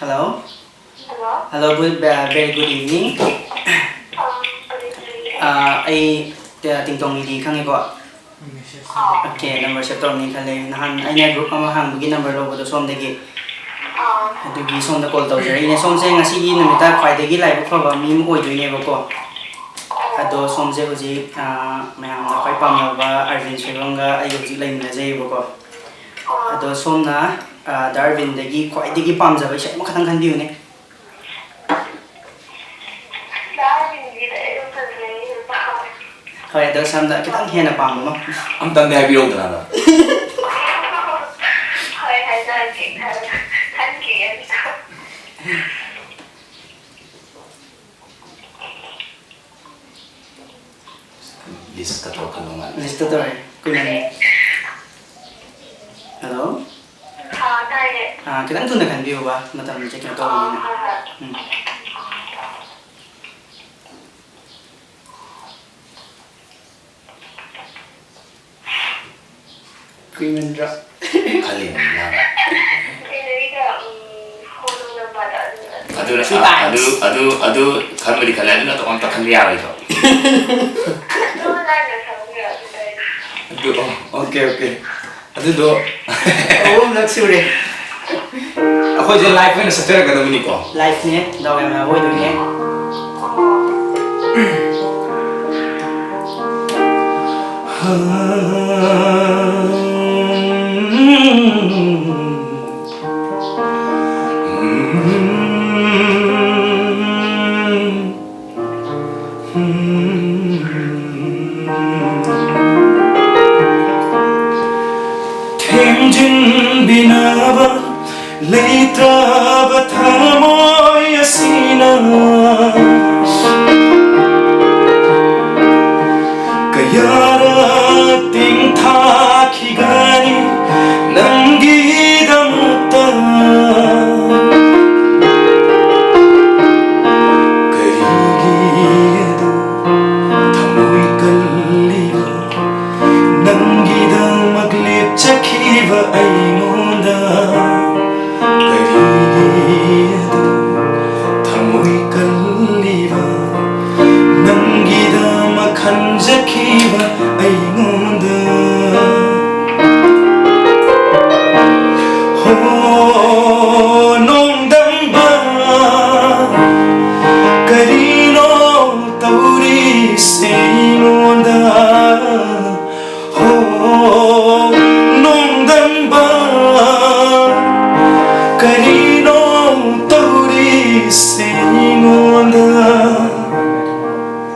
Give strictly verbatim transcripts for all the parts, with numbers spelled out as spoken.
Hello. Hello. Hello, good, uh, very good evening. Um, good evening. Uh, ꯑꯩ, uh, ꯇꯤꯡꯇꯣꯡ ꯅꯤꯗꯤ ꯈꯪꯉꯦꯀꯣ? ꯑꯥ꯫ Okay, number save ꯇꯧꯔꯝꯅꯤ ꯈꯜꯂꯦ꯫ ꯅꯍꯥꯟ ꯑꯩꯅ group ꯑꯃ ꯍꯥꯡꯕꯒꯤ number ꯂꯧꯕꯗꯣ ꯁꯣꯝꯗꯒꯤ꯫ ꯑꯥ꯫ ꯑꯗꯨꯒꯤ ꯁꯣꯝꯗ call ꯇꯧꯖꯔꯛꯏꯅꯦ꯫ ꯁꯣꯝꯁꯦ ꯉꯁꯤꯒꯤ ꯅꯨꯃꯤꯠꯇ ꯈ꯭ꯋꯥꯏꯗꯒꯤ ꯂꯥꯏꯕꯛ ꯐꯕ ꯃꯤ ꯑꯃ ꯑꯣꯏꯗꯣꯏꯅꯦꯕꯀꯣ꯫ ꯑꯗꯣ ꯁꯣꯝꯁꯦ ꯍꯧꯖꯤꯛ, ꯑꯥ, ꯃꯌꯥꯝꯅ ꯈ꯭ꯋꯥꯏ ꯄꯥꯝꯅꯕ ꯑꯔꯕꯤꯟ ꯁꯣꯏꯕꯝꯒ ꯑꯩꯒ ꯍꯧꯖꯤꯛ ꯂꯩꯃꯤꯟꯅꯖꯩꯌꯦꯕꯀꯣ꯫ ꯑꯗꯣ ꯁꯣꯝꯅ, ꯑꯥ, ꯗꯥ ꯑꯔꯕꯤꯟꯗꯒꯤ ꯈ꯭ꯋꯥꯏꯗꯒꯤ ꯄꯥꯝꯖꯕ ꯏꯁꯩ ꯑꯃꯈꯛꯇꯪ ꯈꯟꯕꯤꯌꯨꯅꯦ꯫ ꯗꯥ ꯑꯔꯕꯤꯟꯒꯤꯗ ꯑꯩ ꯑꯗꯨꯝ ꯐꯖꯅ ꯌꯦꯡꯕ ꯄꯥꯝꯃꯦ꯫ ꯍꯣꯏ, ꯑꯗꯣ ꯁꯣꯝꯗ ꯈꯤꯇꯪ ꯍꯦꯟꯅ ꯄꯥꯝꯕ ꯑꯃ꯫ ꯑꯝꯇꯪꯗꯤ ꯍꯥꯏꯕꯤꯔꯧꯗꯅ ꯑꯗꯣ꯫ ꯍꯣꯏ, ꯍꯥꯏꯖꯔꯛꯀꯦ꯫ ꯈꯟꯈꯤꯒꯦ ꯑꯝꯇ꯫ List ꯇꯧꯔ ꯈꯜꯂꯣ ꯃꯥꯜꯂꯦ꯫ List ꯇꯧꯔꯦ꯫ ꯀꯨꯏꯃꯟꯂꯦ꯫ Hello? ꯑꯥ, ꯇꯥꯏꯌꯦ꯫ ꯑꯥ, ꯈꯤꯇꯪ ꯊꯨꯅ ꯈꯟꯕꯤꯌꯨꯕ, ꯃꯇꯝꯁꯦ ꯀꯩꯅꯣ ꯇꯧꯕꯅꯤꯅ꯫ ꯑꯥ, ꯍꯣꯏ, ꯍꯣꯏ꯫ ꯎꯝ꯫ ꯀꯨꯏꯃꯟꯗ꯭ꯔꯣ? ꯈꯜꯂꯤꯅꯦ ꯅꯪ꯫ ꯀꯩꯅꯣꯒꯤꯗ, ꯎꯝ, ꯐꯣꯟ ꯅꯝꯕꯔꯗ ꯑꯗꯨ, ꯑꯗꯨ ꯑꯗꯨꯅ, Three times. ꯑꯗꯨ, ꯑꯗꯨ, ꯑꯗꯨ ꯈꯟꯕꯗꯤ ꯈꯜꯂꯦ, ꯑꯗꯨ ꯅꯠꯇꯕ ꯑꯝꯇ ꯈꯟꯕ ꯌꯥꯔꯣꯏꯗ꯭ꯔꯣ? ꯑꯗꯨ ꯂꯥꯏꯅ ꯈꯪꯕꯤꯔꯣ, ꯑꯗꯨ ꯇꯧꯔꯤꯁꯦ꯫ ꯑꯗꯨ, ꯑꯣ, okay, okay. ꯑꯗꯨꯗꯣ ꯑꯍꯨꯝꯂꯛ ꯁꯨꯔꯦ꯫ ꯑꯩꯈꯣꯏꯁꯦ live ꯑꯣꯏꯅ ꯁꯛꯆꯔꯛꯀꯗꯕꯅꯤꯀꯣ꯫ Live ꯅꯦ, ꯗꯥꯎ ꯌꯥꯝ ꯌꯥꯕ ꯑꯣꯏꯗꯣꯏꯅꯦ꯫ ꯊꯦꯝꯖꯤꯟꯕꯤꯅꯕ ꯂꯩꯇ꯭ꯔꯕ ꯊꯃꯣꯏ ꯑꯁꯤꯅ ꯀꯌꯥꯔꯛ ꯇꯦꯡꯊꯥꯈꯤꯒꯅꯤ ꯅꯪꯒꯤꯗꯃꯛꯇ꯫ ꯀꯔꯤꯒꯤ ꯑꯗꯨ ꯊꯃꯣꯏ ꯀꯜꯂꯤꯕ ꯅꯪꯒꯤꯗꯃꯛ ꯂꯦꯞꯆꯈꯤꯕ ꯑꯩꯉꯣꯟꯗ ꯀꯔꯤꯒꯤ ꯀꯔꯤꯅꯣ ꯇꯧꯔꯤꯁꯦ ꯑꯩꯉꯣꯟꯗ?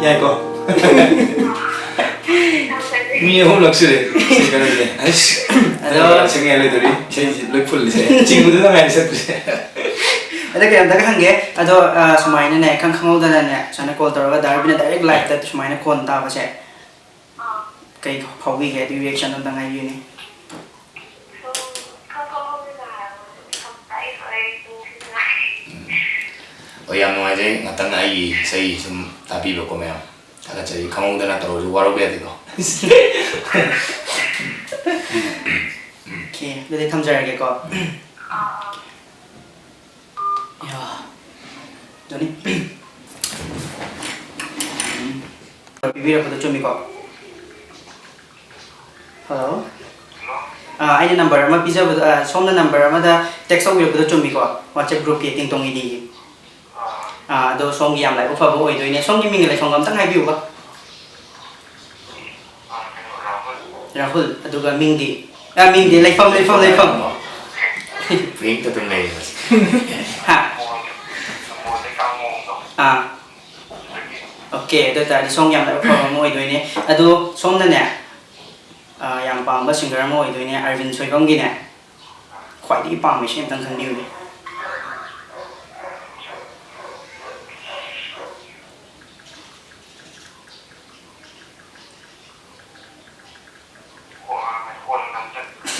ꯌꯥꯏꯀꯣ? ꯃꯤ ꯑꯍꯨꯝꯂꯛ ꯁꯨꯔꯦ꯫ ꯁꯤ ꯀꯩꯅꯣꯁꯦ꯫ ꯑꯁ, ꯑꯗꯣ ꯁꯤꯡꯉꯦ ꯂꯩꯗꯣꯔꯤ꯫ ꯏꯁꯩꯁꯤ ꯂꯣꯏ ꯐꯨꯜꯂꯤꯁꯦ꯫ ꯆꯤꯡꯕꯗꯨꯗ ꯉꯥꯏꯔꯦ ꯆꯠꯄꯁꯦ꯫ ꯑꯗꯣ ꯀꯩꯅꯣꯝꯇꯒ ꯍꯪꯒꯦ꯫ ꯑꯗꯣ, ꯑ, ꯁꯨꯃꯥꯏꯅꯅꯦ, ꯏꯈꯪ ꯈꯪꯍꯧꯗꯅꯅꯦ, ꯁꯨꯃꯥꯏꯅ call ꯇꯧꯔꯒ ꯗꯥ ꯔꯕꯤꯅ direct live ꯇ ꯁꯨꯃꯥꯏꯅ ꯈꯣꯟ ꯇꯥꯕꯁꯦ, ꯑꯥ꯫ ꯀꯩ ꯐꯥꯎꯕꯤꯒꯦ? ꯑꯗꯨꯒꯤ reaction ꯑꯝꯇꯪ ꯍꯥꯏꯕꯤꯌꯨꯅꯦ꯫ ꯁꯨꯝ ꯈꯪ ꯈꯪꯍꯧꯗꯅ ꯍꯥꯏꯔꯕꯗꯤ ꯈꯪ ꯇꯥꯏ ꯍꯣꯏ ꯅꯨꯡꯁꯤꯅ꯫ ꯎꯝ꯫ ꯍꯣꯏ, ꯌꯥꯝ ꯅꯨꯡꯉꯥꯏꯖꯩ꯫ ꯉꯥꯛꯇꯪ ꯑꯩꯒꯤ ꯏꯁꯩ ꯁꯨꯝ ꯇꯥꯕꯤꯕꯀꯣ ꯃꯌꯥꯝ꯫ ꯊꯥꯒꯠꯆꯔꯤ꯫ ꯈꯪꯍꯧꯗꯅ ꯇꯧꯔꯁꯨ ꯋꯥꯔꯧꯕ ꯌꯥꯗꯦꯀꯣ꯫ Okay, ꯑꯗꯨꯗꯤ ꯊꯝꯖꯔꯒꯦꯀꯣ꯫ ꯑꯥ꯫ ꯌꯥ꯫ ꯖꯣꯅꯤ꯫ ꯄꯤꯕꯤꯔꯛꯄꯗꯣ ꯆꯨꯝꯃꯤꯀꯣ? Hello? ꯑꯥ, ꯑꯩꯅ number ꯑꯃ ꯄꯤꯖꯕꯗꯣ, ꯑꯥ, ꯁꯣꯝꯅ number ꯑꯃꯗ text ꯇꯧꯕꯤꯔꯛꯄꯗꯣ ꯆꯨꯝꯃꯤꯀꯣ? WhatsApp group ꯀꯤ ꯇꯤꯡꯇꯣꯡ ꯏꯗꯤꯒꯤ꯫ ꯑꯥ, ꯑꯗꯣ ꯁꯣꯝꯒꯤ ꯌꯥꯝ ꯂꯥꯏꯕꯛ ꯐꯕ ꯑꯣꯏꯗꯣꯏꯅꯦ꯫ ꯁꯣꯝꯒꯤ ꯃꯤꯡꯒ ꯂꯩꯐꯝꯒ ꯑꯝꯇꯪ ꯍꯥꯏꯕꯤꯌꯨꯕ꯫ ꯔꯥꯍꯨꯜ, ꯑꯗꯨꯒ ꯃꯤꯡꯗꯤ? ꯑ, ꯃꯤꯡꯗꯤ ꯂꯩꯐꯝ, ꯂꯩꯐꯝ, ꯂꯩꯐꯝ꯫ ꯄꯨꯌꯦꯡꯇ ꯑꯗꯨꯝ ꯂꯩꯔꯦ ꯍꯧꯖꯤꯛ꯫ ꯍꯥ? ꯑꯥ꯫ Okay, ꯑꯗꯨ ꯑꯣꯏꯇꯥꯔꯗꯤ ꯁꯣꯝꯒꯤ ꯌꯥꯝ ꯂꯥꯏꯕꯛ ꯐꯕ ꯑꯃ ꯑꯣꯏꯗꯣꯏꯅꯦ꯫ ꯑꯗꯣ ꯁꯣꯝꯅꯅꯦ, ꯑ, ꯌꯥꯝ ꯄꯥꯝꯕ singer ꯑꯃ ꯑꯣꯏꯗꯣꯏꯅꯦ, ꯑꯔꯕꯤꯟ ꯁꯣꯏꯕꯝꯒꯤꯅꯦ꯫ ꯈ꯭ꯋꯥꯏꯗꯒꯤ ꯄꯥꯝꯕ ꯏꯁꯩ ꯑꯝꯇꯪ ꯈꯟꯕꯤꯌꯨꯅꯦ꯫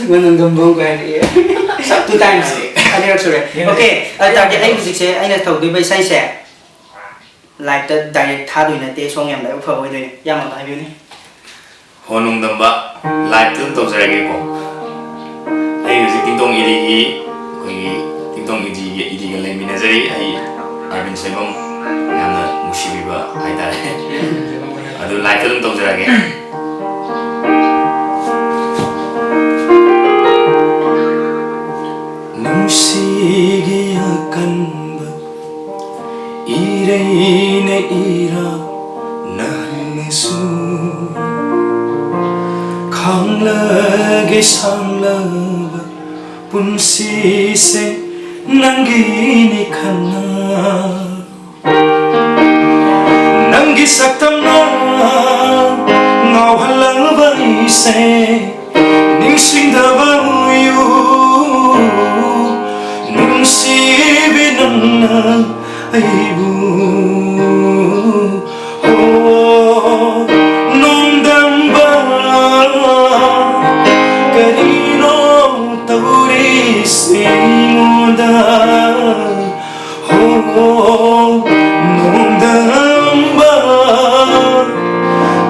ꯃꯅꯨꯡꯗ ꯕꯣꯝ ꯀꯥꯏꯔꯛꯑꯦ꯫ Two times꯫ ꯑꯅꯤꯔꯛ ꯁꯨꯔꯦ꯫ Okay, ꯑꯗꯨ ꯇꯥꯔꯗꯤ ꯑꯩ ꯍꯧꯖꯤꯛꯁꯦ ꯑꯩꯅ ꯇꯧꯗꯣꯏꯕ ꯏꯁꯩꯁꯦ live ꯇ direct ꯊꯥꯗꯣꯏ ꯅꯠꯇꯦ, ꯁꯣꯝ ꯌꯥꯝ ꯂꯥꯏꯕꯛ ꯐꯕ ꯑꯣꯏꯗꯣꯏꯅꯦ꯫ ꯏꯌꯥꯝꯕ ꯑꯝꯇ ꯍꯥꯏꯕꯤꯌꯨꯅꯦ꯫ ꯍꯣ ꯅꯣꯡꯗꯝꯕ, live ꯇ ꯑꯗꯨꯝ ꯇꯧꯖꯔꯒꯦꯀꯣ꯫ ꯑꯩ ꯍꯧꯖꯤꯛ ꯇꯤꯡꯇꯣꯡ ꯏꯗꯤꯒꯤ, ꯑꯩꯈꯣꯏꯒꯤ ꯇꯤꯡꯇꯣꯡ ꯏꯗꯤꯒ, ꯏꯗꯤꯒ ꯂꯩꯃꯤꯟꯅꯖꯔꯤ꯫ ꯑꯩ ꯑꯔꯕꯤꯟ ꯁꯣꯏꯕꯝ ꯌꯥꯝꯅ ꯅꯨꯡꯁꯤꯕꯤꯕ ꯍꯥꯏꯇꯥꯔꯦ꯫ ꯑꯗꯨ live ꯇ ꯑꯗꯨꯝ ꯇꯧꯖꯔꯒꯦ꯫ ꯅꯨꯡꯁꯤꯒꯤ ꯑꯀꯟꯕ ꯏꯔꯩꯅ ꯏꯔꯥꯛꯅꯍꯜꯂꯁꯨ, ꯈꯥꯡꯂꯒꯦ ꯁꯥꯡꯂꯕ ꯄꯨꯟꯁꯤꯁꯦ ꯅꯪꯒꯤꯅꯤ ꯈꯟꯅ, ꯅꯪꯒꯤ ꯁꯛꯇꯝꯅ ꯉꯥꯎꯍꯜꯂꯕ ꯑꯩꯁꯦ, ꯅꯤꯡꯁꯤꯡꯗꯕ ꯎꯌꯨ, ꯅꯨꯡꯁꯤꯕꯤ ꯅꯪꯅ ꯑꯩꯕꯨ꯫ ꯑꯣ, ꯅꯣꯡꯗꯝꯕ, ꯀꯔꯤꯅꯣ ꯇꯧꯔꯤꯁꯦ ꯑꯩꯉꯣꯟꯗ? ꯑꯣ, ꯅꯣꯡꯗꯝꯕ,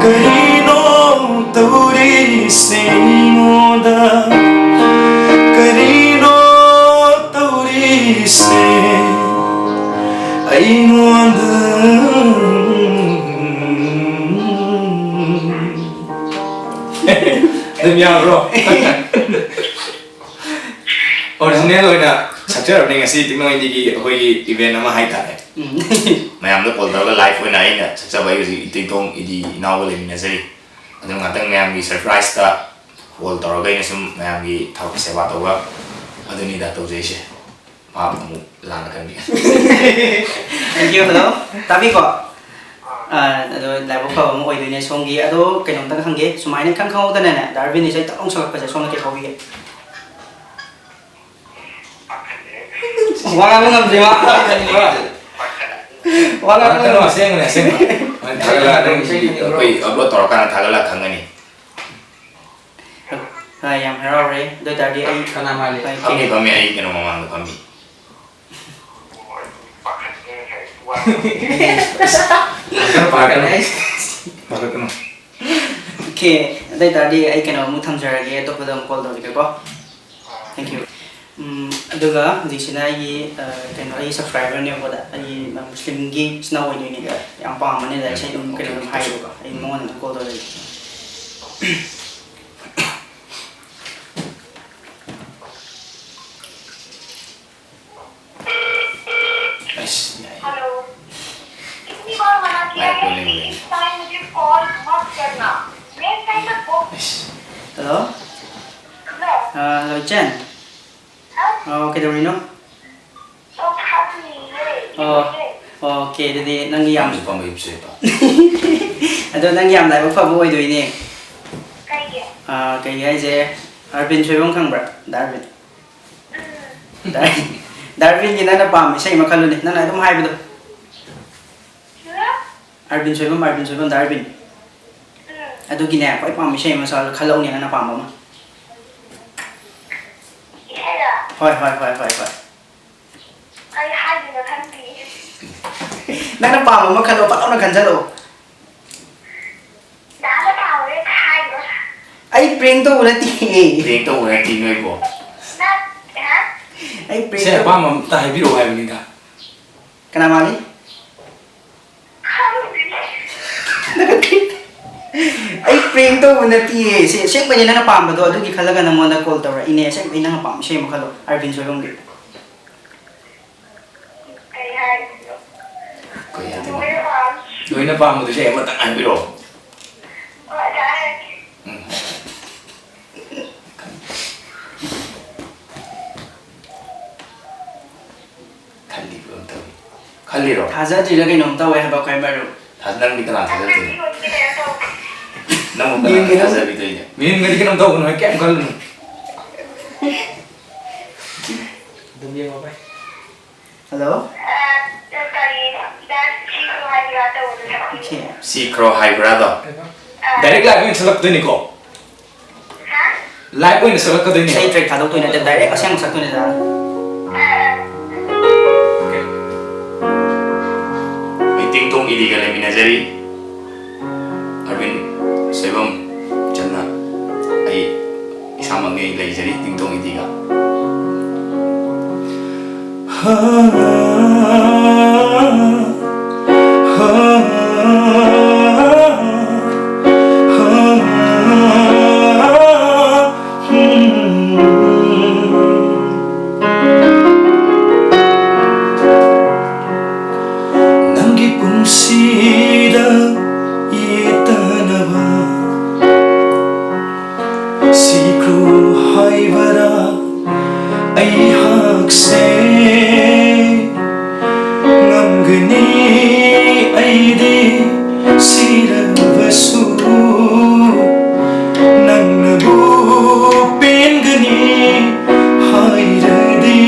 ꯀꯔꯤꯅꯣ ꯇꯧꯔꯤꯁꯦ ꯑꯩꯉꯣꯟꯗ? ꯀꯔꯤꯅꯣ ꯇꯧꯔꯤꯁꯦ ꯑꯩꯉꯣꯟꯗ? ꯑꯗꯨꯝ ꯌꯥꯕ꯭ꯔꯣ? ꯑꯣꯔꯤꯖꯤꯅꯦꯜ ꯑꯣꯏꯅ ꯁꯛꯆꯔꯕꯅꯤ ꯉꯁꯤ ꯇꯤꯛꯅꯣ ꯏꯟꯗꯤꯒꯤ ꯑꯩꯈꯣꯏꯒꯤ ꯏꯚꯦꯟ ꯑꯃ ꯍꯥꯏꯇꯥꯔꯦ꯫ ꯎꯝ꯫ ꯃꯌꯥꯝꯗ ꯀꯣꯜ ꯇꯧꯔꯒ ꯂꯥꯏꯐ ꯑꯣꯏꯅ ꯑꯩꯅ ꯁꯛꯆꯕ, ꯑꯩ ꯍꯧꯖꯤꯛ ꯏꯇꯩꯊꯣꯡ ꯏꯗꯤ ꯏꯅꯥꯎꯒ ꯂꯩꯃꯤꯟꯅꯖꯔꯤ꯫ ꯑꯗꯨ ꯉꯥꯛꯇꯪ ꯃꯌꯥꯝꯒꯤ ꯁꯔꯄ꯭ꯔꯥꯏꯖꯇ ꯀꯣꯜ ꯇꯧꯔꯒ ꯑꯩꯅ ꯁꯨꯝ ꯃꯌꯥꯝꯒꯤ ꯊꯕꯛ ꯁꯦꯕꯥ ꯇꯧꯕ, ꯑꯗꯨꯅꯤꯗ ꯇꯧꯖꯩꯁꯦ꯫ ꯃꯥ ꯑꯃꯨꯛ ꯂꯥꯟꯅ ꯈꯟꯕꯤ꯫ Thank you, hello꯫ ꯇꯥꯕꯤꯀꯣ? ꯑꯥ, ꯑꯗꯣ ꯂꯥꯏꯕꯛ ꯐꯕ ꯑꯃ ꯑꯣꯏꯗꯣꯏꯅꯦ ꯁꯣꯝꯒꯤ꯫ ꯑꯗꯣ ꯀꯩꯅꯣꯝꯇꯪ ꯍꯪꯒꯦ, ꯁꯨꯃꯥꯏꯅ ꯏꯈꯪ ꯈꯪꯍꯧꯗꯅꯅꯦ ꯗꯥ ꯑꯔꯕꯤꯟ ꯏꯁꯩ ꯇꯛ ꯂꯥꯎ ꯁꯛꯂꯛꯄꯁꯦ ꯁꯣꯝꯅ ꯀꯩ ꯐꯥꯎꯕꯤꯒꯦ? ꯋꯥ ꯉꯥꯡꯕ ꯉꯝꯗ꯭ꯔꯦ ꯃꯥ꯫ ꯋꯥ ꯉꯥꯡꯕ ꯀꯩꯅꯣ, ꯉꯝꯗ꯭ꯔꯦ꯫ ꯑꯁꯦꯡꯕꯅꯦ, ꯑꯁꯦꯡꯕ꯫ ꯊꯥꯒꯠꯂꯛꯑ ꯑꯗꯨꯝ ꯑꯩꯈꯣꯏ ꯑꯞꯂꯣꯗ ꯇꯧꯔꯀꯥꯟꯗ ꯊꯥꯒꯠꯂꯛꯑ ꯈꯪꯒꯅꯤ꯫ ꯍꯣꯏ, ꯌꯥꯝ ꯍꯔꯥꯎꯔꯦ꯫ ꯑꯗꯨ ꯑꯣꯏ ꯇꯥꯔꯗꯤ ꯑꯩ ꯀꯅꯥ ꯃꯥꯜꯂꯤ? ꯍꯣꯏ, ꯐꯝꯃꯤ, ꯀꯩ- ꯐꯝꯃꯤ, ꯑꯩ ꯀꯩꯅꯣ ꯃꯃꯥꯡꯗ ꯐꯝꯃꯤ꯫ ꯄꯥꯈꯠꯀꯅꯨ, ꯄꯥꯈꯠꯀꯅꯨ꯫ ꯑꯣꯀꯦ, ꯑꯗꯨ ꯑꯣꯏ ꯇꯥꯔꯗꯤ ꯑꯩ ꯀꯩꯅꯣ ꯑꯃꯨꯛ ꯊꯝꯖꯔꯒꯦ, ꯑꯇꯣꯞꯄꯗ ꯑꯃꯨꯛ ꯀꯣꯜ ꯇꯧꯖꯒꯦꯀꯣ꯫ Thank you꯫ ꯎꯝ, ꯑꯗꯨꯒ ꯍꯧꯖꯤꯛꯁꯤꯅ ꯑꯩꯒꯤ, ꯑ, ꯀꯩꯅꯣ, ꯑꯩꯒꯤ ꯁꯕꯁꯀ꯭ꯔꯥꯏꯕꯔꯅꯦꯕꯀꯣ, ꯑꯩꯒꯤ ꯃꯨꯁꯂꯤꯝꯒꯤ ꯏꯆꯤꯟ ꯏꯅꯥꯎ ꯑꯣꯏꯗꯣꯏꯅꯦ꯫ ꯌꯥꯝ ꯄꯥꯝꯕꯅꯤꯅ ꯏꯁꯩ ꯑꯗꯨꯝ ꯀꯩꯅꯣ ꯑꯗꯨꯝ ꯍꯥꯏꯌꯦꯕꯀꯣ, ꯑꯩ ꯃꯉꯣꯟꯗ ꯑꯗꯨꯝ ꯀꯣꯜ ꯇꯧꯖꯒꯦ꯫ ꯑꯁ, ꯌꯥꯏ꯫ हेलो। कितनी बार मना किया है कि इस टाइम मुझे कॉल मत करना। मैं इस टाइम पे बहुत ꯑꯁ꯫ ꯍꯜꯂꯣ? ꯍꯜꯂꯣ꯫ ꯑꯥ, ꯍꯜꯂꯣ, ꯏꯆꯟ? ꯑꯥ, ꯀꯩꯗꯧꯔꯤꯅꯣ? ꯑꯣ, ꯑꯣꯀꯦ, ꯑꯗꯨꯗꯤ ꯅꯪꯒꯤ ꯌꯥꯝ ꯅꯪꯁꯨ ꯄꯥꯝꯕ ꯌꯨꯝꯁꯤꯗꯩ ꯄꯥꯝ꯫ ꯑꯗꯣ ꯅꯪꯒꯤ ꯌꯥꯝ ꯂꯥꯏꯕꯛ ꯐꯕ ꯑꯣꯏꯗꯣꯏꯅꯦ꯫ ꯀꯩꯒꯤ? ꯑꯥ, ꯀꯩꯒꯤ ꯍꯥꯏꯁꯦ, ꯑꯥꯔꯕꯤꯟ ꯁꯣꯏꯕꯝ ꯈꯪꯕ꯭ꯔꯥ? ꯗꯥ ꯑꯥꯔꯕꯤꯟ꯫ ꯎꯝ꯫ ꯗꯥ-, ꯗꯥ ꯑꯥꯔꯕꯤꯟꯒꯤ ꯅꯪꯅ ꯄꯥꯝꯕ ꯏꯁꯩ ꯑꯃ ꯈꯜꯂꯨꯅꯦ, ꯅꯪꯅ ꯑꯗꯨꯝ ꯍꯥꯏꯕꯗꯣ꯫ ꯍꯥ? ꯑꯥꯔꯕꯤꯟ ꯁꯣꯏꯕꯝ, ꯑꯥꯔꯕꯤꯟ ꯁꯣꯏꯕꯝ, ꯗꯥ ꯑꯥꯔꯕꯤꯟ꯫ ꯎꯝ꯫ ꯑꯗꯨꯒꯤꯅꯦ, ꯈ꯭ꯋꯥꯏ ꯄꯥꯝꯕ ꯏꯁꯩ ꯑꯃ ꯁꯛꯍꯜꯂꯣ, ꯈꯜꯂꯛꯎꯅꯦ ꯅꯪꯅ ꯄꯥꯝꯕ ꯑꯃ꯫ ꯏꯁꯩꯔꯣ? ꯍꯣꯏ, ꯍꯣꯏ, ꯍꯣꯏ, ꯍꯣꯏ, ꯍꯣꯏ꯫ ꯀꯩ ꯍꯥꯏꯗꯣꯏꯅꯣ ꯈꯪꯗꯦ꯫ ꯅꯪꯅ ꯄꯥꯝꯕ ꯑꯃ ꯈꯜꯂꯣ, ꯐꯠ ꯂꯥꯎꯅ ꯈꯟꯖꯜꯂꯛꯑꯣ꯫ ꯗꯥꯗ ꯄꯥꯝꯃꯦ ꯍꯥꯏꯈ꯭ꯔꯣ꯫ ꯑꯩ prank ꯇꯧꯕ ꯅꯠꯇꯤꯌꯦ꯫ Prank ꯇꯧꯕ ꯅꯠꯇꯦ ꯅꯣꯏꯕꯣ꯫ ꯅꯠ-, ꯍꯥ? ꯑꯩ prank ꯁꯦ, ꯇꯧ- ꯑꯄꯥꯝꯕ ꯑꯝꯇ ꯍꯥꯏꯕꯤꯔꯛꯑꯣ ꯍꯥꯏꯕꯅꯤꯗ꯫ ꯀꯅꯥ ꯃꯥꯜꯂꯤ? ꯈꯪꯗꯦ꯫ ꯑꯩ prank ꯇꯧꯕ ꯅꯠꯇꯤꯌꯦ꯫ ꯁꯤ ꯑꯁꯦꯡꯕꯩꯅꯦ ꯅꯪꯅ ꯄꯥꯝꯕꯗꯣ, ꯑꯗꯨꯒꯤ ꯈꯜꯂꯒ ꯅꯪꯉꯣꯟꯗ call ꯇꯧꯔꯛꯏꯅꯦ꯫ ꯑꯁꯦꯡꯕꯩ ꯅꯪꯅ ꯄꯥꯝꯕ ꯏꯁꯩ ꯑꯃ ꯈꯜꯂꯣ, ꯑꯥꯔꯕꯤꯟ ꯁꯣꯏꯕꯝꯒꯤ꯫ ꯀꯩ ꯍꯥꯏꯗꯣꯏꯅꯣ? ꯀꯩ ꯍꯥꯏꯗꯣꯏꯅꯣ? ꯂꯣꯏꯅ ꯄꯥꯝꯃꯤ꯫ ꯂꯣꯏꯅ ꯄꯥꯝꯕꯗꯨꯁꯨ ꯑꯃꯇꯪ ꯍꯥꯏꯕꯤꯔꯛꯑꯣ꯫ ꯍꯣꯏ, ꯇꯥꯔꯒꯦ꯫ ꯎꯝ꯫ ꯈꯜꯂꯤꯕ ꯑꯃ ꯇꯧꯏ꯫ ꯈꯜꯂꯤꯔꯣ? ꯊꯥꯖꯗ꯭ꯔꯤꯔ ꯀꯩꯅꯣꯝ ꯇꯧꯋꯦ ꯍꯥꯏꯕ ꯑꯩꯈꯣꯏ ꯃꯔꯨꯞ꯫ ꯊꯥ-, ꯅꯪꯗꯤ ꯀꯅꯥ ꯊꯥꯖꯗꯣꯏꯅꯣ? ꯅꯪꯕꯨ ꯀꯅꯥꯅ ꯌꯦꯡꯒꯦ꯫ ꯊꯥꯖꯕꯤꯗꯣꯏꯅꯣ? ꯃꯤꯍꯨꯟꯒꯗꯤ ꯀꯩꯅꯣꯝ ꯇꯧꯒꯅꯨ, ꯀꯩꯝ ꯈꯜꯂꯨꯅꯨ꯫ ꯑꯗꯨꯝ ꯌꯦꯡꯉꯣ ꯚꯥꯏ꯫ ꯍꯜꯂꯣ꯫ ꯑ, ꯀꯔꯤ, ꯗꯥꯟꯁ ꯁꯤꯈ꯭ꯔꯣ ꯍꯥꯏꯕ꯭ꯔꯥ ꯇꯧꯕꯗꯣ ꯁꯛꯄꯤꯌꯨ꯫ ꯑꯣꯀꯦ꯫ ꯁꯤꯈ꯭ꯔꯣ ꯍꯥꯏꯕ꯭ꯔꯥꯗꯣ? ꯑ꯫ Direct live ꯑꯣꯏꯅ ꯁꯛꯂꯛꯇꯣꯏꯅꯤꯀꯣ? ꯍꯥ? Live ꯑꯣꯏꯅ ꯁꯛꯂꯛꯀꯗꯣꯏꯅꯦ꯫ ꯏꯁꯩ track ꯊꯥꯗꯣꯛꯇꯣꯏ ꯅꯠꯇꯦ, direct ꯑꯁꯦꯡꯕ ꯁꯛꯇꯣꯏꯅꯦ ꯗꯥ꯫ ꯑ, ꯑ꯫ ꯑꯣꯀꯦ꯫ ꯑꯩ ꯇꯤꯡꯇꯣꯡ ꯏꯗꯤꯒ ꯂꯩꯃꯤꯟꯅꯖꯔꯤ꯫ ꯑꯔꯕꯤꯟ ꯁꯣꯏꯕꯝ ꯆꯟꯅ ꯑꯩ ꯏꯁꯥꯃꯛꯅꯤ, ꯑꯩ ꯂꯩꯖꯔꯤ ꯇꯤꯡꯇꯣꯡ ꯏꯗꯤꯒ꯫ ꯅꯪꯒꯤ ꯄꯨꯟꯁꯤꯗ ꯌꯦꯠꯇꯅꯕ ꯁꯤꯈ꯭ꯔꯣ ꯍꯥꯏꯕꯔꯥ ꯑꯩꯍꯥꯛꯁꯦ?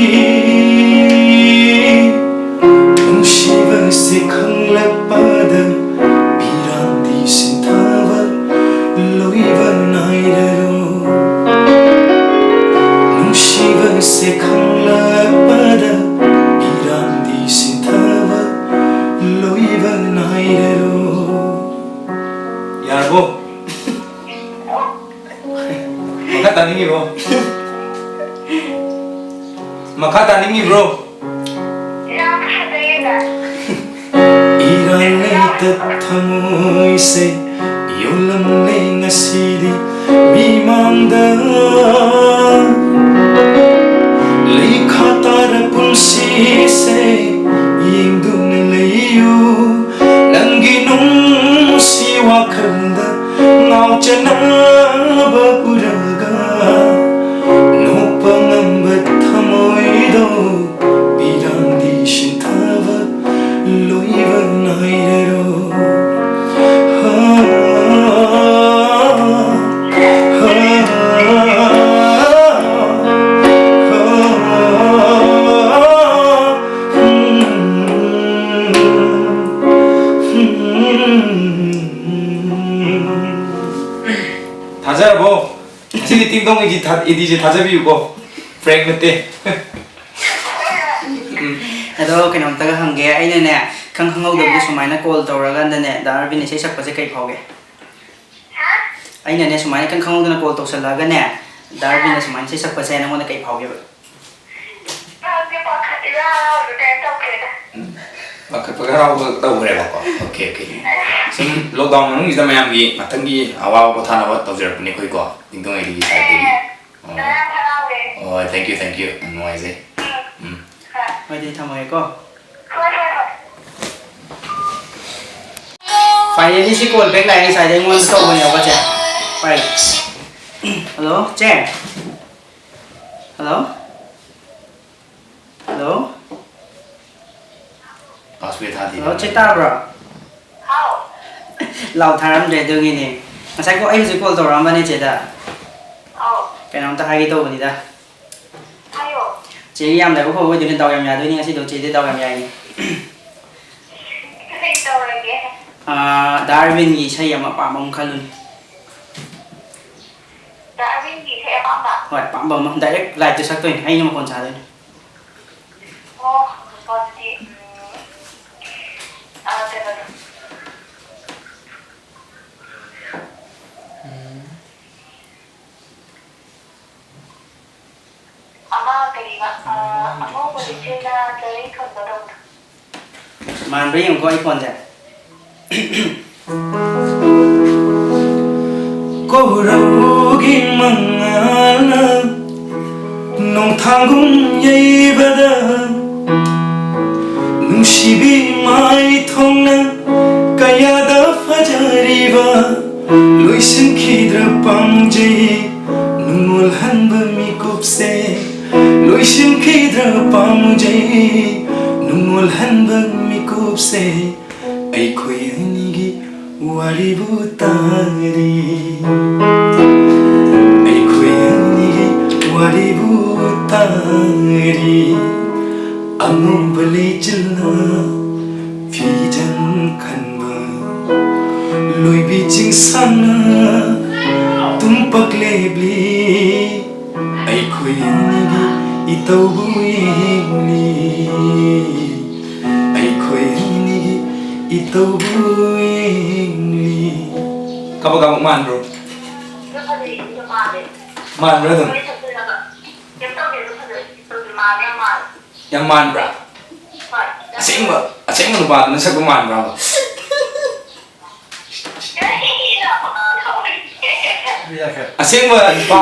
ꯈꯪꯂꯛꯄꯗ ꯏꯔꯥꯡꯗꯤ ꯁꯤꯟꯊꯕ ꯂꯣꯏꯕ ꯅꯥꯏꯔꯔꯣꯏ꯫ ꯌꯥꯔꯕꯣ? ꯃꯈꯥ ꯇꯥꯅꯤꯡꯉꯤꯕꯣ? ꯃꯈꯥ ꯇꯥꯅꯤꯡꯉꯤꯕ꯭ꯔꯣ? ꯌꯥꯝ ꯐꯖꯩꯌꯦꯗ꯫ ꯏꯔꯥꯟ ꯂꯩꯇ ꯊꯃꯣꯏꯁꯦ ꯌꯣꯜꯂꯝꯂꯦ ꯉꯁꯤꯗꯤ ꯃꯤꯃꯥꯡꯗ꯫ ꯂꯩꯈꯥ ꯇꯥꯔ ꯄꯨꯟꯁꯤꯁꯦ ꯌꯦꯡꯗꯨꯅ ꯂꯩꯌꯨ꯫ ꯅꯪꯒꯤ ꯅꯨꯡꯁꯤ ꯋꯥꯈꯜꯗ ꯉꯥꯎꯆꯅꯕ ꯎꯔꯒ ꯅꯣꯛꯄ ꯉꯝꯕ ꯊꯃꯣꯏꯗꯣ ꯄꯤꯔꯥꯡꯗꯤ ꯁꯤꯟꯊꯕ ꯂꯣꯏꯕ ꯅꯥꯏꯔꯔꯣꯏ꯫ ꯍꯥ, ꯍꯥ, ꯍꯥ, ꯎꯝ, ꯎꯝ, ꯎꯝ꯫ ꯊꯥꯖꯔꯕꯣ? ꯉꯁꯤꯗꯤ ꯇꯤꯡꯗꯣꯡ ꯏꯗꯤ ꯊꯥ-, ꯏꯗꯤꯁꯦ ꯊꯥꯖꯕꯤꯌꯨꯀꯣ꯫ Prank ꯅꯠꯇꯦ꯫ ꯎꯝ꯫ ꯑꯗꯣ ꯀꯩꯅꯣꯝꯇꯒ ꯍꯪꯒꯦ꯫ ꯑꯩꯅꯅꯦ, ꯈꯪ ꯈꯪꯍꯧꯗꯕꯗ ꯁꯨꯃꯥꯏꯅ call ꯇꯧꯔꯀꯥꯟꯗꯅꯦ, ꯗꯥ ꯑꯔꯕꯤꯟ ꯏꯁꯩ ꯁꯛꯄꯁꯦ ꯀꯩ ꯐꯥꯎꯒꯦ? ꯑꯩꯅꯅꯦ, ꯁꯨꯃꯥꯏꯅ ꯈꯪ ꯈꯪꯍꯧꯗꯅ call ꯇꯧꯁꯜꯂꯛꯑꯒꯅꯦ, ꯗꯥ ꯑꯔꯕꯤꯟꯅ ꯁꯨꯃꯥꯏꯅ ꯏꯁꯩ ꯁꯛꯄꯁꯦ ꯅꯪꯉꯣꯟꯗ ꯀꯩ ꯐꯥꯎꯒꯦꯕ? ꯈꯪꯗꯦ, ꯄꯥꯈꯠꯂꯤꯔꯥ ꯍꯔꯥꯎꯔꯤꯔꯥ ꯀꯩꯝ ꯇꯧꯗ꯭ꯔꯦꯗ꯫ ꯎꯝ, ꯄꯥꯈꯠꯄꯒ ꯍꯔꯥꯎꯕꯒ ꯇꯧꯈ꯭ꯔꯦꯕꯀꯣ꯫ Okay, okay꯫ ꯁꯨꯝ lockdown ꯃꯅꯨꯡꯁꯤꯗ ꯃꯌꯥꯝꯒꯤ ꯉꯥꯛꯇꯪꯒꯤ ꯑꯋꯥꯕ ꯄꯣꯊꯥꯅꯕ ꯇꯧꯖꯔꯛꯄꯅꯤ ꯑꯩꯈꯣꯏꯀꯣ, ꯇꯤꯡꯗꯣꯡ ꯏꯗꯤꯒꯤ side ꯇꯒꯤ꯫ ꯑꯦ, ꯑꯣ꯫ ꯌꯥꯝ ꯍꯔꯥꯎꯔꯦ꯫ ꯍꯣꯏ, thank you, thank you꯫ ꯌꯥꯝ ꯅꯨꯡꯉꯥꯏꯖꯩ꯫ ꯎꯝ꯫ ꯎꯝ꯫ ꯍꯣꯏ꯫ ꯍꯣꯏ, ꯑꯗꯨꯗꯤ ꯊꯝꯃꯒꯦꯀꯣ꯫ ꯍꯣꯏ, ꯍꯣꯏ, ꯍꯣꯏ꯫ Finally, ꯁꯤ call back ꯂꯥꯛꯑꯦ, ꯉꯁꯥꯏꯗꯩ ꯑꯩꯉꯣꯟꯗ ꯇꯧꯕꯅꯦꯕꯀꯣ, ꯆꯦ꯫ ꯄꯥꯏ꯫ Hello, ꯆꯦ? Hello? Hello? Password ꯊꯥꯗꯦ꯫ Hello, ꯆꯦ, ꯇꯥꯕ꯭ꯔꯣ? ꯍꯥꯎ꯫ ꯂꯥꯎ ꯊꯥꯔꯝꯗ꯭ꯔꯦ, ꯑꯗꯨꯒꯤꯅꯦ꯫ ꯉꯁꯥꯏ ꯀꯣ-, ꯑꯩ ꯍꯧꯖꯤꯛ call ꯇꯧꯔꯛꯑꯝꯕꯅꯦ ꯆꯦꯗ꯫ ꯑꯧ꯫ ꯀꯩꯅꯣꯝꯇ ꯍꯥꯏꯒꯦ ꯇꯧꯕꯅꯤꯗ꯫ ꯍꯥꯏꯌꯣ꯫ ꯆꯦꯒꯤ ꯌꯥꯝ ꯂꯥꯏꯕꯛ ꯐꯕ ꯑꯣꯏꯗꯣꯏꯅꯦ, ꯗꯥꯎ ꯌꯥꯝ ꯌꯥꯗꯣꯏꯅꯦ ꯉꯁꯤꯗꯣ, ꯆꯦꯗꯤ ꯗꯥꯎ ꯌꯥꯝ ꯌꯥꯏꯅꯦ꯫ ꯀꯔꯤ ꯇꯧꯔꯒꯦ? ꯑꯥ, ꯗꯥ ꯑꯔꯕꯤꯟꯒꯤ ꯏꯁꯩ ꯑꯃ ꯑꯄꯥꯝꯕ ꯑꯃ ꯈꯜꯂꯨꯅꯦ꯫ ꯗꯥ ꯑꯔꯕꯤꯟꯒꯤ ꯏꯁꯩ? ꯑꯄꯥꯝꯕ? ꯍꯣꯏ, ꯑꯄꯥꯝꯕ ꯑꯃ꯫ Direct live ꯇ ꯁꯛꯇꯣꯏꯅꯦ, ꯑꯩꯅ ꯃꯈꯣꯟ ꯁꯥꯗꯣꯏꯅꯦ꯫ ꯑꯣ, ꯍꯧꯖꯤꯛꯀꯣ ꯑꯗꯨꯗꯤ, ꯎꯝ, ꯑ, ꯀꯩꯅꯣꯗꯣ꯫ ꯎꯝ꯫ ꯑꯃ ꯀꯔꯤꯕ, ꯑ, ꯑꯉꯧꯕ ꯂꯤꯠꯆꯦꯜꯅ ꯆꯔꯩ ꯊꯣꯟꯕ ꯇꯧꯕꯗꯣ꯫ ꯃꯥꯟꯕ꯭ꯔꯥ ꯌꯦꯡꯉꯨꯀꯣ ꯑꯩ ꯈꯣꯟꯁꯦ꯫ ꯀꯧꯔꯧꯒꯤ ꯃꯉꯥꯜꯅ ꯅꯣꯡꯊꯥꯡꯒꯨꯝ ꯌꯩꯕꯗ, ꯅꯨꯡꯁꯤꯕꯤ ꯃꯥꯏꯊꯣꯡꯅ ꯀꯌꯥꯗ ꯐꯖꯔꯤꯕ, ꯂꯣꯏꯁꯤꯟꯈꯤꯗ꯭ꯔꯥ ꯄꯥꯝꯖꯩ ꯅꯨꯡꯉꯣꯜꯍꯟꯕ ꯃꯤꯀꯨꯞꯁꯦ, ꯂꯣꯏꯁꯤꯟꯈꯤꯗ꯭ꯔꯥ ꯄꯥꯝꯖꯩ ꯅꯨꯡꯉꯣꯜꯍꯟꯕ ꯃꯤꯀꯨꯞꯁꯦ꯫ ꯑꯩꯈꯣꯏ ꯑꯅꯤꯒꯤ ꯋꯥꯔꯤꯕꯨ ꯇꯥꯔꯤ, ꯑꯩꯈꯣꯏ ꯑꯅꯤꯒꯤ ꯋꯥꯔꯤꯕꯨ ꯇꯥꯔꯤ꯫ ꯑꯉꯧꯕ ꯂꯩꯆꯤꯜꯅ ꯐꯤꯖꯪ ꯈꯟꯕ, ꯂꯣꯏꯕꯤ ꯆꯤꯡꯁꯥꯡꯅ ꯇꯨꯝꯄꯥꯛ ꯂꯦꯞꯂꯤ꯫ ꯑꯩꯈꯣꯏ ꯑꯅꯤꯒꯤ ꯏꯇꯧꯕꯨ ꯌꯦꯡꯂꯤ, ꯑꯩꯈꯣꯏ ꯑꯅꯤꯒꯤ ꯏꯇꯧꯕꯨ ꯌꯦꯡꯂꯤ꯫ ꯀꯕꯛ ꯀꯕꯛ ꯃꯥꯟꯕ꯭ꯔꯣ? ꯑꯗꯨ ꯐꯖꯩ, ꯑꯗꯨ ꯃꯥꯜꯂꯦ꯫ ꯃꯥꯟꯕ꯭ꯔꯥ ꯑꯗꯨꯝ? ꯍꯣꯏ, ꯁꯛꯆꯤꯜꯂꯒ꯫ ꯀꯩꯝ ꯇꯧꯗꯦ, ꯑꯗꯨ ꯐꯖꯩ꯫ ꯇꯧꯗꯦ, ꯃꯥꯜꯂꯦ ꯌꯥꯝ ꯃꯥꯜꯂꯦ꯫ ꯌꯥꯝ ꯃꯥꯟꯕ꯭ꯔꯥ? ꯍꯣꯏ꯫ ꯑꯁꯦꯡꯕ, ꯑꯁꯦꯡꯕ ꯅꯨꯄꯥꯗꯨꯅ ꯁꯛꯄ ꯃꯥꯟꯕ꯭ꯔꯥꯕ? ꯑꯁꯦꯡꯕ ꯅꯨꯄꯥ,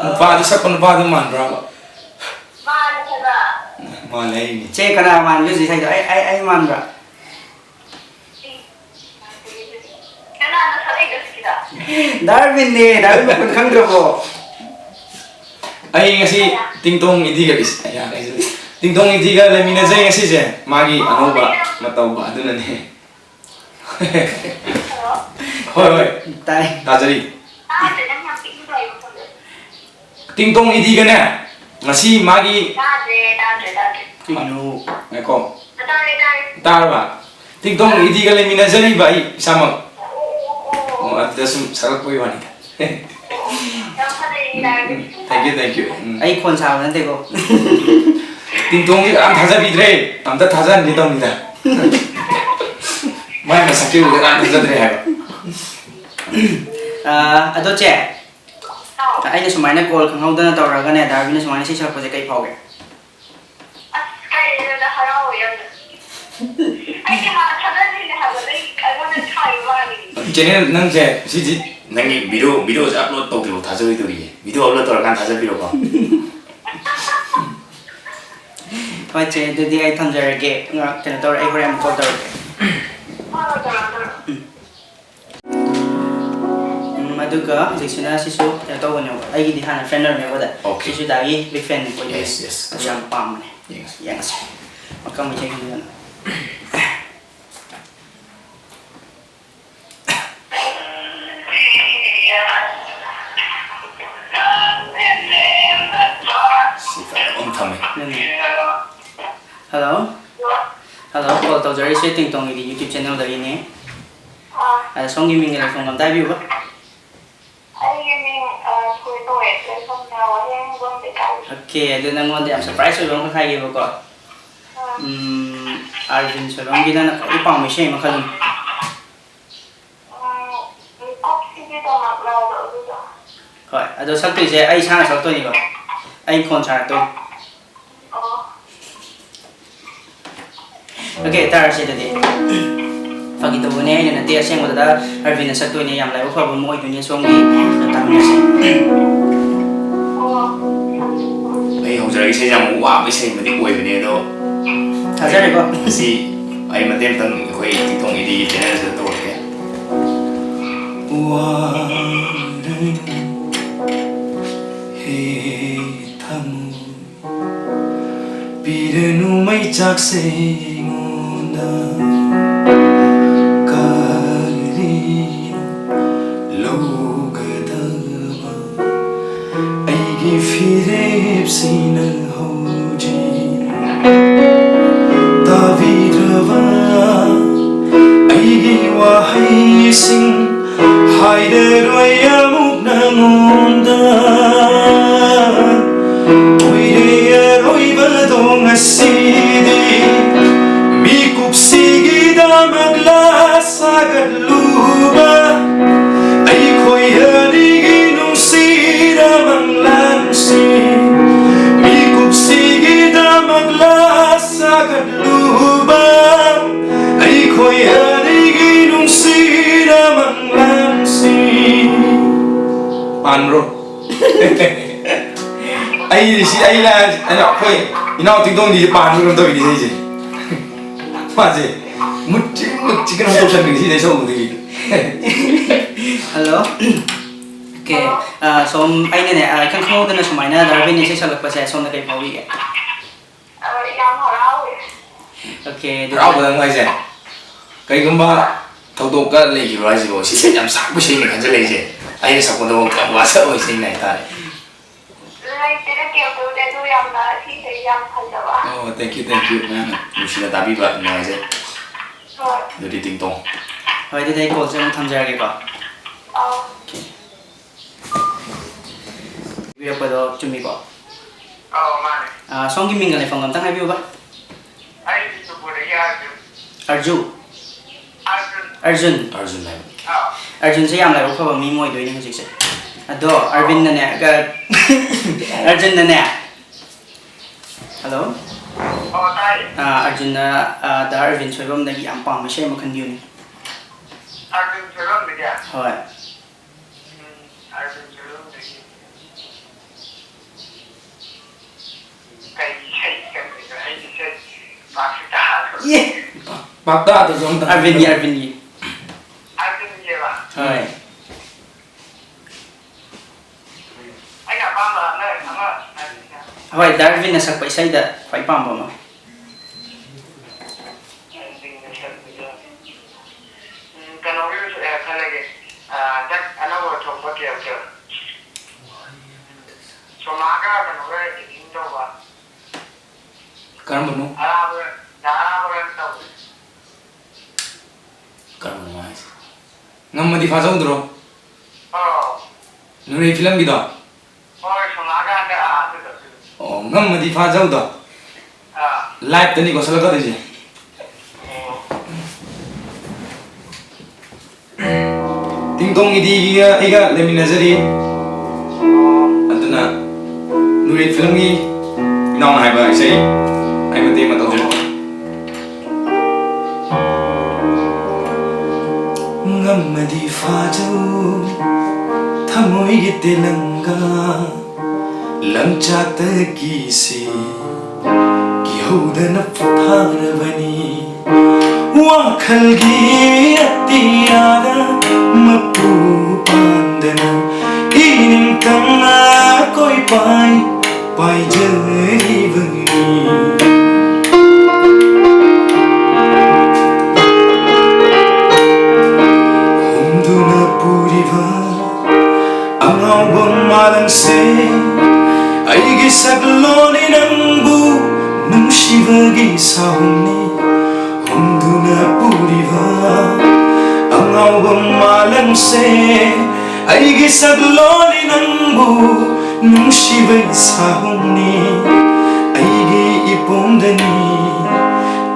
ꯅꯨꯄꯥꯗꯨ ꯁꯛꯄ ꯅꯨꯄꯥꯗꯨ ꯃꯥꯟꯕ꯭ꯔꯥꯕ? ꯃꯥꯜꯂꯦ ꯍꯥꯏꯕ꯫ ꯃꯥꯜꯂꯦ ꯍꯥꯏꯅꯤ꯫ ꯆꯦ, ꯀꯅꯥ ꯃꯥꯟꯒꯦ ꯍꯧꯖꯤꯛ ꯍꯥꯏꯗꯣ? ꯑꯩ, ꯑꯩ, ꯑꯩ ꯃꯥꯟꯕ꯭ꯔꯥ? ꯀꯅꯥꯅꯣ ꯁꯛꯂꯛꯏꯗꯣ ꯁꯤꯗ? ꯗꯥꯔꯕꯤꯟꯅꯦ, ꯗꯥꯔꯕꯤꯟ ꯃꯈꯣꯟ ꯈꯪꯗ꯭ꯔꯕꯣ? ꯑꯩ ꯉꯁꯤ ꯇꯤꯡꯇꯣꯡ ꯏꯗꯤꯒ ꯏꯁ-, ꯑꯌꯥ, ꯑꯩꯁꯨ ꯇꯤꯡꯇꯣꯡ ꯏꯗꯤꯒ ꯂꯩꯃꯤꯟꯅꯖꯩ ꯉꯁꯤꯁꯦ, ꯃꯥꯒꯤ ꯑꯅꯧꯕ ꯑꯃ ꯇꯧꯕ ꯑꯗꯨꯅꯅꯦ꯫ ꯍꯜꯂꯣ? ꯍꯣꯏ, ꯍꯣꯏ꯫ ꯇꯥꯏ꯫ ꯇꯥꯖꯔꯤ꯫ ꯇꯥꯗ꯭ꯔꯦ, ꯅꯪ ꯌꯥꯝ ꯄꯤꯛꯅ ꯇꯥꯏꯌꯦ ꯃꯈꯣꯟꯗꯣ꯫ ꯇꯤꯡꯇꯣꯡ ꯏꯗꯤꯒꯅꯦ, ꯉꯁꯤ ꯃꯥꯒꯤ ꯇꯥꯗ꯭ꯔꯦ, ꯇꯥꯗ꯭ꯔꯦ, ꯇꯥꯗ꯭ꯔꯦ꯫ ꯀꯩꯅꯣ? ꯉꯥꯏꯈꯣ꯫ ꯇꯥꯔꯦ, ꯇꯥꯔꯦ꯫ ꯇꯥꯔꯕ? ꯇꯤꯡꯇꯣꯡ ꯏꯗꯤꯒ ꯂꯩꯃꯤꯟꯅꯖꯔꯤꯕ ꯑꯩ ꯏꯁꯥꯃꯛ꯫ ꯑꯣ, ꯑꯣ, ꯑꯣ, ꯑꯣ꯫ ꯑꯣ, ꯑꯗꯨꯗ ꯁꯨꯝ ꯁꯛꯂꯛꯄꯒꯤ ꯋꯥꯅꯤꯗ꯫ ꯑꯣ, ꯑꯣ꯫ ꯌꯥꯝ ꯐꯖꯩ, Thank you, thank you. ꯎꯝ꯫ ꯑꯩ ꯈꯣꯟ ꯁꯥꯕ ꯅꯠꯇꯦꯀꯣ꯫ ꯇꯤꯡꯇꯣꯡꯁꯦ ꯀꯅꯥꯝ ꯊꯥꯖꯕꯤꯗ꯭ꯔꯦ꯫ ꯑꯝꯇ ꯊꯥꯖꯍꯟꯒꯦ ꯇꯧꯅꯤꯗ꯫ ꯃꯥꯏ ꯃꯁꯛꯁꯦ ꯎꯕꯗ ꯀꯅꯥꯝ ꯊꯥꯖꯗ꯭ꯔꯦ ꯍꯥꯏꯕ꯫ ꯑꯥ, ꯑꯗꯣ ꯆꯦ, ꯑꯩꯅ ꯁꯨꯃꯥꯏꯅ ꯀꯣꯜ ꯈꯪꯍꯧꯗꯅ ꯇꯧꯔꯒꯅꯦ, ꯗꯥꯔꯕꯤꯅ ꯁꯨꯃꯥꯏꯅ ꯏꯁꯩ ꯁꯛꯂꯛꯄꯁꯦ ꯀꯩ ꯐꯥꯎꯒꯦ? ꯑꯁ, ꯀꯩꯅꯣꯗ ꯍꯔꯥꯎꯋꯦ ꯌꯥꯝꯅ꯫ ꯑꯩꯗꯤ ꯃꯥ ꯊꯥꯒꯠꯂꯤꯅꯦ ꯍꯥꯏꯕ, ꯅꯪ ꯑꯩꯉꯣꯟꯗ ꯈꯥꯏꯕ ꯃꯥꯜꯂꯤ꯫ ꯆꯦꯅꯦꯜ ꯅꯪꯁꯦ ꯁꯤꯗꯤ ꯅꯪꯒꯤ ꯚꯤꯗꯤꯑꯣ, ꯚꯤꯗꯤꯑꯣꯁꯦ ꯑꯞꯂꯣꯗ ꯇꯧꯗ꯭ꯔꯤꯐꯥꯎ ꯊꯥꯖꯔꯣꯏꯗꯧꯔꯤꯌꯦ꯫ ꯚꯤꯗꯤꯑꯣ ꯑꯞꯂꯣꯗ ꯇꯧꯔꯀꯥꯟꯗ ꯊꯥꯖꯕꯤꯔꯣꯀꯣ꯫ ꯍꯣꯏ ꯆꯦ, ꯑꯗꯨꯗꯤ ꯑꯩ ꯊꯝꯖꯔꯒꯦ꯫ ꯉꯥꯏꯍꯥꯛ ꯀꯩꯅꯣ ꯇꯧꯔꯦ, ꯑꯩ ꯍꯣꯔꯦꯟ ꯑꯃꯨꯛ ꯀꯣꯜ ꯇꯧꯔꯛꯀꯦ꯫ ꯍꯣꯏ, ꯍꯣꯏ, ꯇꯧꯔꯛꯑꯣ, ꯇꯧꯔꯛꯑꯣ꯫ ꯎꯝ꯫ ꯎꯝ, ꯑꯗꯨꯒ ꯍꯧꯖꯤꯛꯁꯤꯅ ꯁꯤꯁꯨ ꯀꯩꯅꯣ ꯇꯧꯕꯅꯦꯕ, ꯑꯩꯒꯤꯗꯤ ꯍꯥꯟꯅ ꯐ꯭ꯔꯦꯟ ꯑꯣꯏꯔꯝꯃꯦꯕ꯫ ꯑꯗ Okay. ꯁꯤꯁꯨ ꯗꯥꯒꯤ ꯕꯤꯛ ꯐꯦꯟꯅꯤ ꯑꯣꯏꯗꯣꯏꯅꯦ꯫ Yes, yes. ꯑꯗꯨ ꯌꯥꯝ ꯄꯥꯝꯕꯅꯦ꯫ ꯌꯦꯡꯉꯁꯤ꯫ ꯌꯦꯡꯉꯁꯤ꯫ ꯃꯀꯪ ꯃꯩꯁꯩ ꯈꯪꯗꯅ꯫ ꯁꯤ ꯐꯖꯅ ꯑꯃ ꯊꯝꯃꯦ꯫ ꯎꯝ꯫ ꯍꯜꯂꯣ꯫ ꯍꯜꯂꯣ, ꯀꯣꯜ ꯇꯧꯖꯔꯛꯏꯁꯦ ꯇꯤꯡꯇꯣꯡꯒꯤꯗꯤ YouTube ꯆꯦꯅꯦꯜꯗꯒꯤꯅꯦ꯫ ꯑꯥ꯫ ꯑꯗ ꯁꯣꯝꯒꯤ ꯃꯤꯡꯒ ꯂꯩꯐꯝꯒ ꯑꯝꯇ ꯍꯥꯏꯕꯤꯌꯨꯕ꯫ ꯑꯩꯒꯤ ꯃꯤꯡ, ꯑ, ꯊꯣꯏ ꯀꯧꯋꯦ꯫ ꯂꯩꯐꯝꯅ ꯋꯥꯍꯦꯡꯕꯝ ꯂꯩꯀꯥꯏ꯫ Okay, ꯑꯗꯨ ꯅꯪꯉꯣꯟꯗ ꯌꯥꯝ surprise ꯑꯣꯏꯕ ꯑꯃꯈꯛ ꯍꯥꯏꯒꯦꯕꯀꯣ꯫ ꯑꯥ꯫ ꯎꯝ, ꯑꯥꯔꯕꯤꯟ ꯁꯣꯏꯕꯝꯒꯤ ꯅꯪꯅ ꯈ꯭ꯋꯥꯏꯗꯒꯤ ꯄꯥꯝꯕ ꯏꯁꯩ ꯑꯃ ꯈꯜꯂꯨ꯫ ꯎꯝ, ꯃꯤꯀꯨꯞꯁꯤꯒꯤꯗꯃꯛ ꯂꯥꯎꯕ ꯑꯗꯨꯗꯣ꯫ ꯍꯣꯏ, ꯑꯗꯣ ꯁꯛꯇꯣꯏꯁꯦ ꯑꯩ ꯏꯁꯥꯅ ꯁꯛꯇꯣꯏꯅꯤꯀꯣ꯫ ꯑꯩ ꯈꯣꯟ ꯁꯥꯔꯛꯇꯣꯏꯅꯤ꯫ ꯑꯣ꯫ Okay, ꯇꯥꯔꯁꯤ ꯑꯗꯨꯗꯤ꯫ ꯐꯥꯒꯤ ꯇꯧꯕꯅꯦ, ꯑꯩꯅ ꯅꯠꯇꯦ, ꯑꯁꯦꯡꯕꯗ ꯑꯥꯔꯕꯤꯟꯅ ꯁꯛꯇꯣꯏꯅꯦ, ꯌꯥꯝ ꯂꯥꯏꯕꯛ ꯐꯕ ꯑꯃ ꯑꯣꯏꯗꯣꯏꯅꯦ ꯁꯣꯝꯒꯤ꯫ ꯇꯥꯃꯤꯟꯅꯁꯦ꯫ ꯑꯩ ꯍꯧꯖꯔꯛꯏꯁꯦ ꯌꯥꯝ ꯋꯥꯕ ꯏꯁꯩ ꯑꯃꯗꯤ ꯑꯣꯏꯕꯅꯦ, ꯑꯗꯣ ꯊꯥꯖꯔꯦꯀꯣ? ꯃꯁꯤ ꯑꯩ ꯃꯇꯦꯛ ꯑꯃꯇꯪ ꯑꯩꯈꯣꯏ ꯇꯤꯡꯇꯣꯡꯒꯤꯗꯤ ꯆꯦꯅꯦꯜꯁꯤꯗ ꯇꯧꯔꯛꯀꯦ꯫ ꯋꯥꯔꯅꯨ ꯍꯦ ꯊꯃꯣꯏ, ꯄꯤꯔꯅꯨ ꯃꯩꯆꯥꯛꯁꯦ ꯑꯩꯉꯣꯟꯗ꯫ ꯀꯔꯤꯅꯣ ꯂꯧꯒꯗꯕ ꯑꯩꯒꯤ ꯐꯤꯔꯦꯞꯁꯤꯅ ꯍꯧꯖꯤꯛ? ꯇꯥꯕꯤꯗ꯭ꯔꯕ ꯑꯩꯒꯤ ꯋꯥꯍꯩꯁꯤꯡ ꯍꯥꯏꯔꯔꯣꯏ ꯑꯃꯨꯛ ꯅꯉꯣꯟꯗ꯫ ꯑꯣꯏꯔꯦ ꯑꯔꯣꯏꯕꯗꯣ ꯉꯁꯤꯗꯤ, ꯃꯤꯀꯨꯞꯁꯤꯒꯤꯗꯃꯛ ꯂꯥ ꯁꯥꯒꯠꯂꯨꯕ, ꯑꯩꯈꯣꯏ ꯑꯅꯤꯒꯤ ꯅꯨꯡꯁꯤꯔ ꯃꯪꯂꯥꯟꯁꯤ, ꯃꯤꯀꯨꯞꯁꯤꯒꯤꯗꯃꯛ ꯂꯥ ꯁꯥꯒꯠꯂꯨꯕ, ꯑꯩꯈꯣꯏ ꯑꯅꯤꯒꯤ ꯅꯨꯡꯁꯤꯔ ꯃꯪꯂꯥꯟꯁꯤ꯫ ꯄꯥꯟꯕ꯭ꯔꯣ? ꯑꯩ ꯁꯤ, ꯑꯩ ꯂꯥꯏ-, ꯑꯩꯅ, ꯑꯩꯈꯣꯏ ꯏꯅꯥꯎ ꯇꯤꯡꯇꯣꯡꯗꯤꯁꯦ ꯄꯥꯟꯕ ꯀꯩꯅꯣꯝ ꯇꯧꯋꯤꯅꯦ ꯏꯁꯩꯁꯦ꯫ ꯃꯥꯁꯦ ꯃꯨꯠꯁꯤ, ꯃꯨꯠꯁꯤ ꯀꯩꯅꯣꯝ ꯇꯧꯁꯟꯕꯤꯅꯦ ꯁꯤꯗꯩ ꯁꯧꯕꯗꯒꯤ꯫ ꯍꯜꯂꯣ꯫ ꯑꯣꯀꯦ꯫ ꯑ, ꯁꯣꯝ, ꯑꯩꯅꯅꯦ, ꯑ, ꯏꯈꯪ ꯈꯪꯍꯧꯗꯅ ꯁꯨꯃꯥꯏꯅ ꯗꯥ ꯔꯕꯤꯟ ꯏꯁꯩ ꯁꯛꯂꯛꯄꯁꯦ ꯁꯣꯝꯗ ꯀꯩ ꯐꯥꯎꯕꯤꯒꯦ? ꯑ, ꯌꯥꯝ ꯍꯔꯥꯎꯋꯦ꯫ ꯑꯣꯀꯦ, ꯑꯗꯨꯗꯤ ꯍꯔꯥꯎꯕꯗ ꯅꯨꯡꯉꯥꯏꯖꯩ꯫ ꯀꯩꯒꯨꯝꯕ ꯊꯧꯗꯣꯛꯀ ꯂꯩꯈꯤꯕ꯭ꯔꯣ ꯍꯥꯏꯁꯤꯕꯣ? ꯁꯤꯁꯦ ꯌꯥꯝ ꯁꯥꯡꯕ ꯏꯁꯩꯅꯤ ꯈꯟꯖꯜꯂꯛꯏꯁꯦ꯫ ꯑꯩꯅ ꯁꯛꯄꯗꯐꯥꯎ ꯌꯥꯝ ꯋꯥꯁꯛꯄ ꯏꯁꯩꯅꯤ ꯍꯥꯏꯇꯥꯔꯦ꯫ ꯂꯩꯇꯦꯗ, ꯀꯩꯝ ꯇꯧꯗꯦ, ꯑꯗꯨ ꯌꯥꯝꯅ ꯁꯤ ꯏꯁꯩ ꯌꯥꯝ ꯐꯖꯕ꯫ ꯑꯣ, thank you, thank you꯫ ꯃꯌꯥꯝꯅ ꯅꯨꯡꯁꯤꯅ ꯇꯥꯕꯤꯕ ꯅꯨꯡꯉꯥꯏꯖꯩ꯫ ꯍꯣꯏ꯫ ꯑꯗꯨꯗꯤ ꯇꯤꯡꯇꯣꯡ꯫ ꯍꯣꯏ, ꯑꯗꯨꯗꯤ ꯑꯩ ꯀꯣꯜꯁꯦ ꯑꯃꯨꯛ ꯊꯝꯖꯔꯒꯦꯀꯣ꯫ ꯑꯧ꯫ ꯑꯣꯀꯦ꯫ ꯄꯤꯔꯛꯄꯗꯣ ꯆꯨꯝꯃꯤꯀꯣ? ꯑꯧ, ꯃꯥꯅꯦ꯫ ꯑꯥ, ꯁꯣꯝꯒꯤ ꯃꯤꯡꯒ ꯂꯩꯐꯝꯒ ꯑꯝꯇꯪ ꯍꯥꯏꯕꯤꯌꯨꯕ꯫ ꯑꯩ ꯕꯤꯁꯅꯨꯄꯨꯔꯗꯒꯤ ꯑꯥꯔꯖꯨꯟ꯫ ꯑꯥꯔꯖꯨ? ꯑꯥꯔꯖꯨꯟ꯫ ꯑꯥꯔꯖꯨꯟ꯫ ꯑꯥꯔꯖꯨꯟ ꯍꯥꯏꯕ꯫ ꯑꯥꯎ꯫ ꯑꯥꯔꯖꯨꯟꯁꯦ ꯌꯥꯝ ꯂꯥꯏꯕꯛ ꯐꯕ ꯃꯤ ꯑꯃ ꯑꯣꯏꯗꯣꯏꯅꯦ ꯍꯧꯖꯤꯛꯁꯦ꯫ ꯑꯗꯣ ꯑꯥꯎ꯫ ꯑꯥꯔꯕꯤꯟꯅꯅꯦ, ꯀ-, ꯑꯥꯔꯖꯨꯟꯅꯅꯦ꯫ ꯍꯜꯂꯣ? ꯑꯣ, ꯇꯥꯏꯌꯦ꯫ ꯑꯥ, ꯑꯥꯔꯖꯨꯟꯅ, ꯑꯥ, ꯗꯥ ꯑꯥꯔꯕꯤꯟ ꯁꯣꯏꯕꯝꯗꯒꯤ ꯌꯥꯝ ꯄꯥꯝꯕ ꯏꯁꯩ ꯑꯃ ꯈꯟꯕꯤꯌꯨꯅꯦ꯫ ꯑꯥꯔꯕꯤꯟ ꯁꯣꯏꯕꯝꯗꯒꯤ? ꯍꯣꯏ꯫ ꯎꯝ, ꯑꯥꯔꯕꯤꯟ ꯁꯣꯏꯕꯝꯗꯒꯤ꯫ ꯀꯩ ꯏꯁꯩ ꯈꯟꯗꯣꯏꯅꯣ? ꯑꯩ ꯏꯁꯩ ꯄꯥꯛꯁꯨ ꯇꯥꯗꯕ꯫ ꯑꯦ! ꯄꯥꯛ, ꯄꯥꯛ ꯇꯥꯗꯕ ꯑꯝꯇ ꯑꯥꯔꯕꯤꯟꯒꯤ, ꯍꯥꯏꯕꯤꯔꯣ꯫ ꯑꯥꯔꯕꯤꯟꯒꯤ꯫ ꯑꯥꯔꯕꯤꯟꯒꯤꯕ? ꯍꯣꯏ꯫ ꯑꯩꯅ ꯑꯄꯥꯝꯕ ꯑꯃ, ꯑꯃ ꯍꯥꯏꯕꯤꯒꯦ꯫ ꯍꯣꯏ, ꯗꯥ ꯑꯥꯔꯕꯤꯟꯅ ꯁꯛꯄ ꯏꯁꯩꯗ ꯈ꯭ꯋꯥꯏ ꯄꯥꯝꯕ ꯑꯃ꯫ ꯎꯝ, ꯀꯩꯅꯣꯒꯤ ꯑꯣꯏꯅ ꯈꯜꯂꯒꯦ꯫ ꯑ, ꯍꯟꯗꯛ ꯑꯅꯧꯕ ꯊꯣꯛꯄ ꯀꯦꯞꯇꯣ꯫ ꯁꯣꯃꯥꯒ ꯀꯩꯅꯣꯒ acting ꯇꯧꯕ꯫ ꯀꯔꯝꯕꯅꯣ? ꯑꯔꯥꯕ, ꯗꯥ ꯑꯔꯥꯕꯒ ꯇꯧꯕ꯫ ꯀꯔꯝꯕꯅꯣ ꯍꯥꯏꯁꯦ? ꯉꯝꯃꯗꯤ ꯐꯥꯖꯧꯗ꯭ꯔꯣ? ꯑꯣ꯫ ꯅꯣꯔꯦ ꯐꯤꯂꯝꯒꯤꯗꯣ? ꯍꯣꯏ, ꯁꯣꯃꯥꯒ ꯍꯟꯗꯛ ꯑꯗꯨꯗꯣ, ꯑꯗꯨꯗꯣ꯫ ꯉꯝꯃꯗꯤ ꯐꯥꯖꯧꯗꯣ꯫ ꯑꯥ꯫ Live ꯇꯅꯤꯀꯣ ꯁꯛꯂꯛꯀꯗꯣꯏꯁꯦ꯫ ꯑꯣ꯫ ꯇꯤꯡꯇꯣꯡ ꯏꯗꯤꯒ ꯑꯩꯒ ꯂꯩꯃꯤꯟꯅꯖꯔꯤ꯫ ꯑꯗꯨꯅ ꯅꯨꯔꯤꯠ ꯐꯤꯂꯝꯒꯤ ꯏꯅꯥꯎꯅ ꯍꯥꯏꯕ ꯏꯁꯩ ꯑꯩ ꯃꯇꯦꯛ ꯑꯃ ꯇꯧꯖꯔꯛꯀꯦ꯫ ꯉꯝꯃꯗꯤ ꯐꯥꯖꯧ ꯊꯃꯣꯏꯒꯤ ꯇꯦꯂꯪꯒ ꯂꯝꯆꯥꯛꯇꯒꯤꯁꯤ ꯀꯤꯍꯧꯗꯅ ꯄꯣꯊꯥꯔꯕꯅꯤ꯫ ꯋꯥꯈꯜꯒꯤ ꯑꯇꯤꯌꯥꯗ ꯃꯄꯨ ꯄꯥꯟꯗꯅ ꯏꯅꯤꯡꯇꯝꯅ ꯀꯣꯏꯄꯥꯏ ꯄꯥꯏꯖꯔꯤꯕꯅꯤ꯫ ꯍꯨꯝꯗꯨꯅ ꯄꯨꯔꯤꯕ ꯑꯉꯥꯎꯕ ꯃꯥꯂꯪꯁꯦ ꯑꯩꯒꯤ ꯁꯛꯂꯣꯟꯅꯤ ꯅꯪꯕꯨ ꯅꯨꯡꯁꯤꯕꯒꯤ ꯁꯥꯍꯨꯝꯅꯤ꯫ ꯍꯨꯝꯗꯨꯅ ꯄꯨꯔꯤꯕ ꯑꯉꯥꯎꯕ ꯃꯥꯂꯪꯁꯦ ꯑꯩꯒꯤ ꯁꯛꯂꯣꯟꯅꯤ ꯅꯪꯕꯨ ꯅꯨꯡꯁꯤꯕꯒꯤ ꯁꯥꯍꯨꯝꯅꯤ꯫ ꯑꯩꯒꯤ ꯏꯄꯣꯝꯗꯅꯤ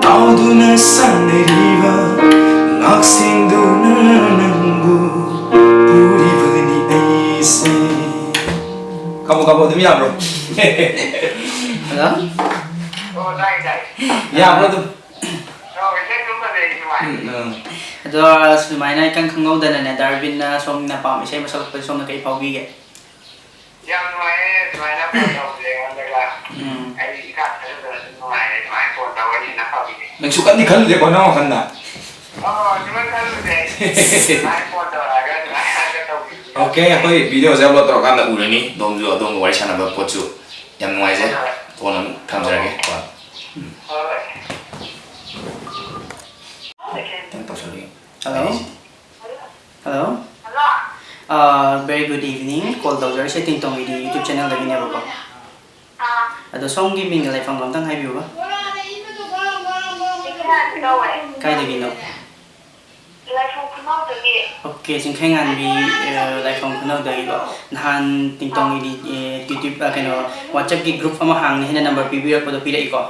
ꯇꯥꯎꯗꯨꯅ ꯁꯥꯟꯅꯔꯤꯕ ꯉꯥꯛꯁꯦꯟꯗꯨꯅ ꯅꯪꯕꯨ ꯄꯨꯔꯤꯕꯅꯤ ꯑꯩꯁꯦ꯫ ꯀꯕꯣ ꯀꯕꯣ ꯑꯗꯨꯝ ꯌꯥꯕ꯭ꯔꯣ? ꯍꯜꯂꯣ? ꯑꯣ, ꯇꯥꯏ, ꯇꯥꯏ꯫ ꯌꯥꯕ꯭ꯔꯣ ꯑꯗꯨꯝ? ꯑꯣ, ꯏꯁꯩ ꯑꯗꯨꯝ ꯐꯖꯩ, ꯅꯨꯡꯉꯥꯏ꯫ ꯎꯝ, ꯎꯝ꯫ ꯑꯗꯣ ꯁꯨꯃꯥꯏꯅ ꯏꯈꯪ ꯈꯪꯍꯧꯗꯅꯅꯦ, ꯗꯥꯔꯕꯤꯟꯅ ꯁꯣꯝꯅ ꯄꯥꯝꯕ ꯏꯁꯩ ꯑꯃ ꯁꯛꯂꯛꯄꯁꯦ ꯁꯣꯝꯅ ꯀꯔꯤ ꯐꯥꯎꯕꯤꯒꯦ? ꯌꯥꯝ ꯅꯨꯡꯉꯥꯏꯌꯦ ꯁꯨꯃꯥꯏꯅ ꯐꯣꯟ ꯇꯧꯕꯁꯦ ꯑꯩꯉꯣꯟꯗꯒ꯫ ꯎꯝ꯫ ꯑꯩ ꯏꯀꯥ ꯊꯥꯖꯗꯅ ꯑꯗꯨꯝ ꯅꯨꯡꯉꯥꯏꯔꯦ ꯁꯨꯃꯥꯏꯅ ꯐꯣꯟ ꯇꯧꯔꯅꯤꯅ ꯐꯕꯤꯔꯦ꯫ ꯅꯪ ꯁꯨꯛꯈꯟꯗꯤ ꯈꯜꯂꯨꯗꯦꯀꯣ ꯅꯪ ꯋꯥꯈꯜꯗ? ꯑꯣ, ꯁꯨꯡꯈꯟ ꯈꯜꯂꯨꯗꯦ ꯑꯩ꯫ ꯁꯨꯃꯥꯏꯅ ꯐꯣꯟ ꯇꯧꯔꯛꯑꯒ ꯑꯗꯨꯃꯥꯏꯅꯒ ꯇꯧꯕꯤꯕꯁꯦ꯫ Okay, ꯑꯩꯈꯣꯏ videoꯁꯦ upload ꯇꯧꯔꯀꯥꯟꯗ ꯎꯔꯅꯤ꯫ ꯑꯗꯣꯝꯁꯨ ꯑꯗꯣꯝꯒ ꯋꯥꯔꯤ ꯁꯥꯟꯅꯕ ꯄꯣꯠꯁꯨ ꯌꯥꯝ ꯅꯨꯡꯉꯥꯏꯖꯩ꯫ ꯍꯣꯏ, ꯍꯣꯏ꯫ ꯐꯣꯟ ꯑꯃꯨꯛ ꯊꯝꯖꯔꯒꯦ꯫ ꯍꯣꯏ꯫ ꯍꯣꯏ, ꯍꯣꯏ꯫ ꯀꯩꯅꯣ ꯇꯧꯁꯜꯂꯨꯏ꯫ Hello? ꯑꯩꯁꯤꯗꯤ꯫ Hello? Hello? ꯑꯥ, very good evening. Call ꯇꯧꯖꯔꯛꯏꯁꯦ ꯇꯤꯡꯇꯣꯡ ꯏꯗꯤ YouTube channelꯗꯒꯤꯅꯦꯕꯀꯣ꯫ ꯑꯥ꯫ ꯑꯗꯣ ꯁꯣꯝꯒꯤ ꯃꯤꯡꯒ ꯂꯩꯐꯝꯒ ꯑꯝꯇꯪ ꯍꯥꯏꯕꯤꯌꯨꯕ꯫ ꯏꯆꯦ ꯔꯥꯅꯤ ꯀꯧꯋꯦ꯫ ꯀꯥꯏꯗꯒꯤꯅꯣ? ꯂꯥꯏꯐꯝ ꯈꯨꯅꯧꯗꯒꯤ꯫ ꯑꯣꯀꯦ, ꯆꯤꯡꯈꯩꯉꯥꯟꯕꯤ, ꯑ, ꯂꯥꯏꯐꯝ ꯈꯨꯅꯧꯗꯒꯤꯀꯣ꯫ ꯅꯍꯥꯟ ꯇꯤꯡꯇꯣꯡꯒꯤꯗꯤ, ꯑꯦ, YouTube, ꯑ, ꯀꯩꯅꯣ, WhatsApp-ꯀꯤ group ꯑꯃ ꯍꯥꯡꯅꯤ ꯍꯥꯏꯅ number ꯄꯤꯕꯤꯔꯛꯄꯗꯣ ꯄꯤꯔꯛꯏꯀꯣ?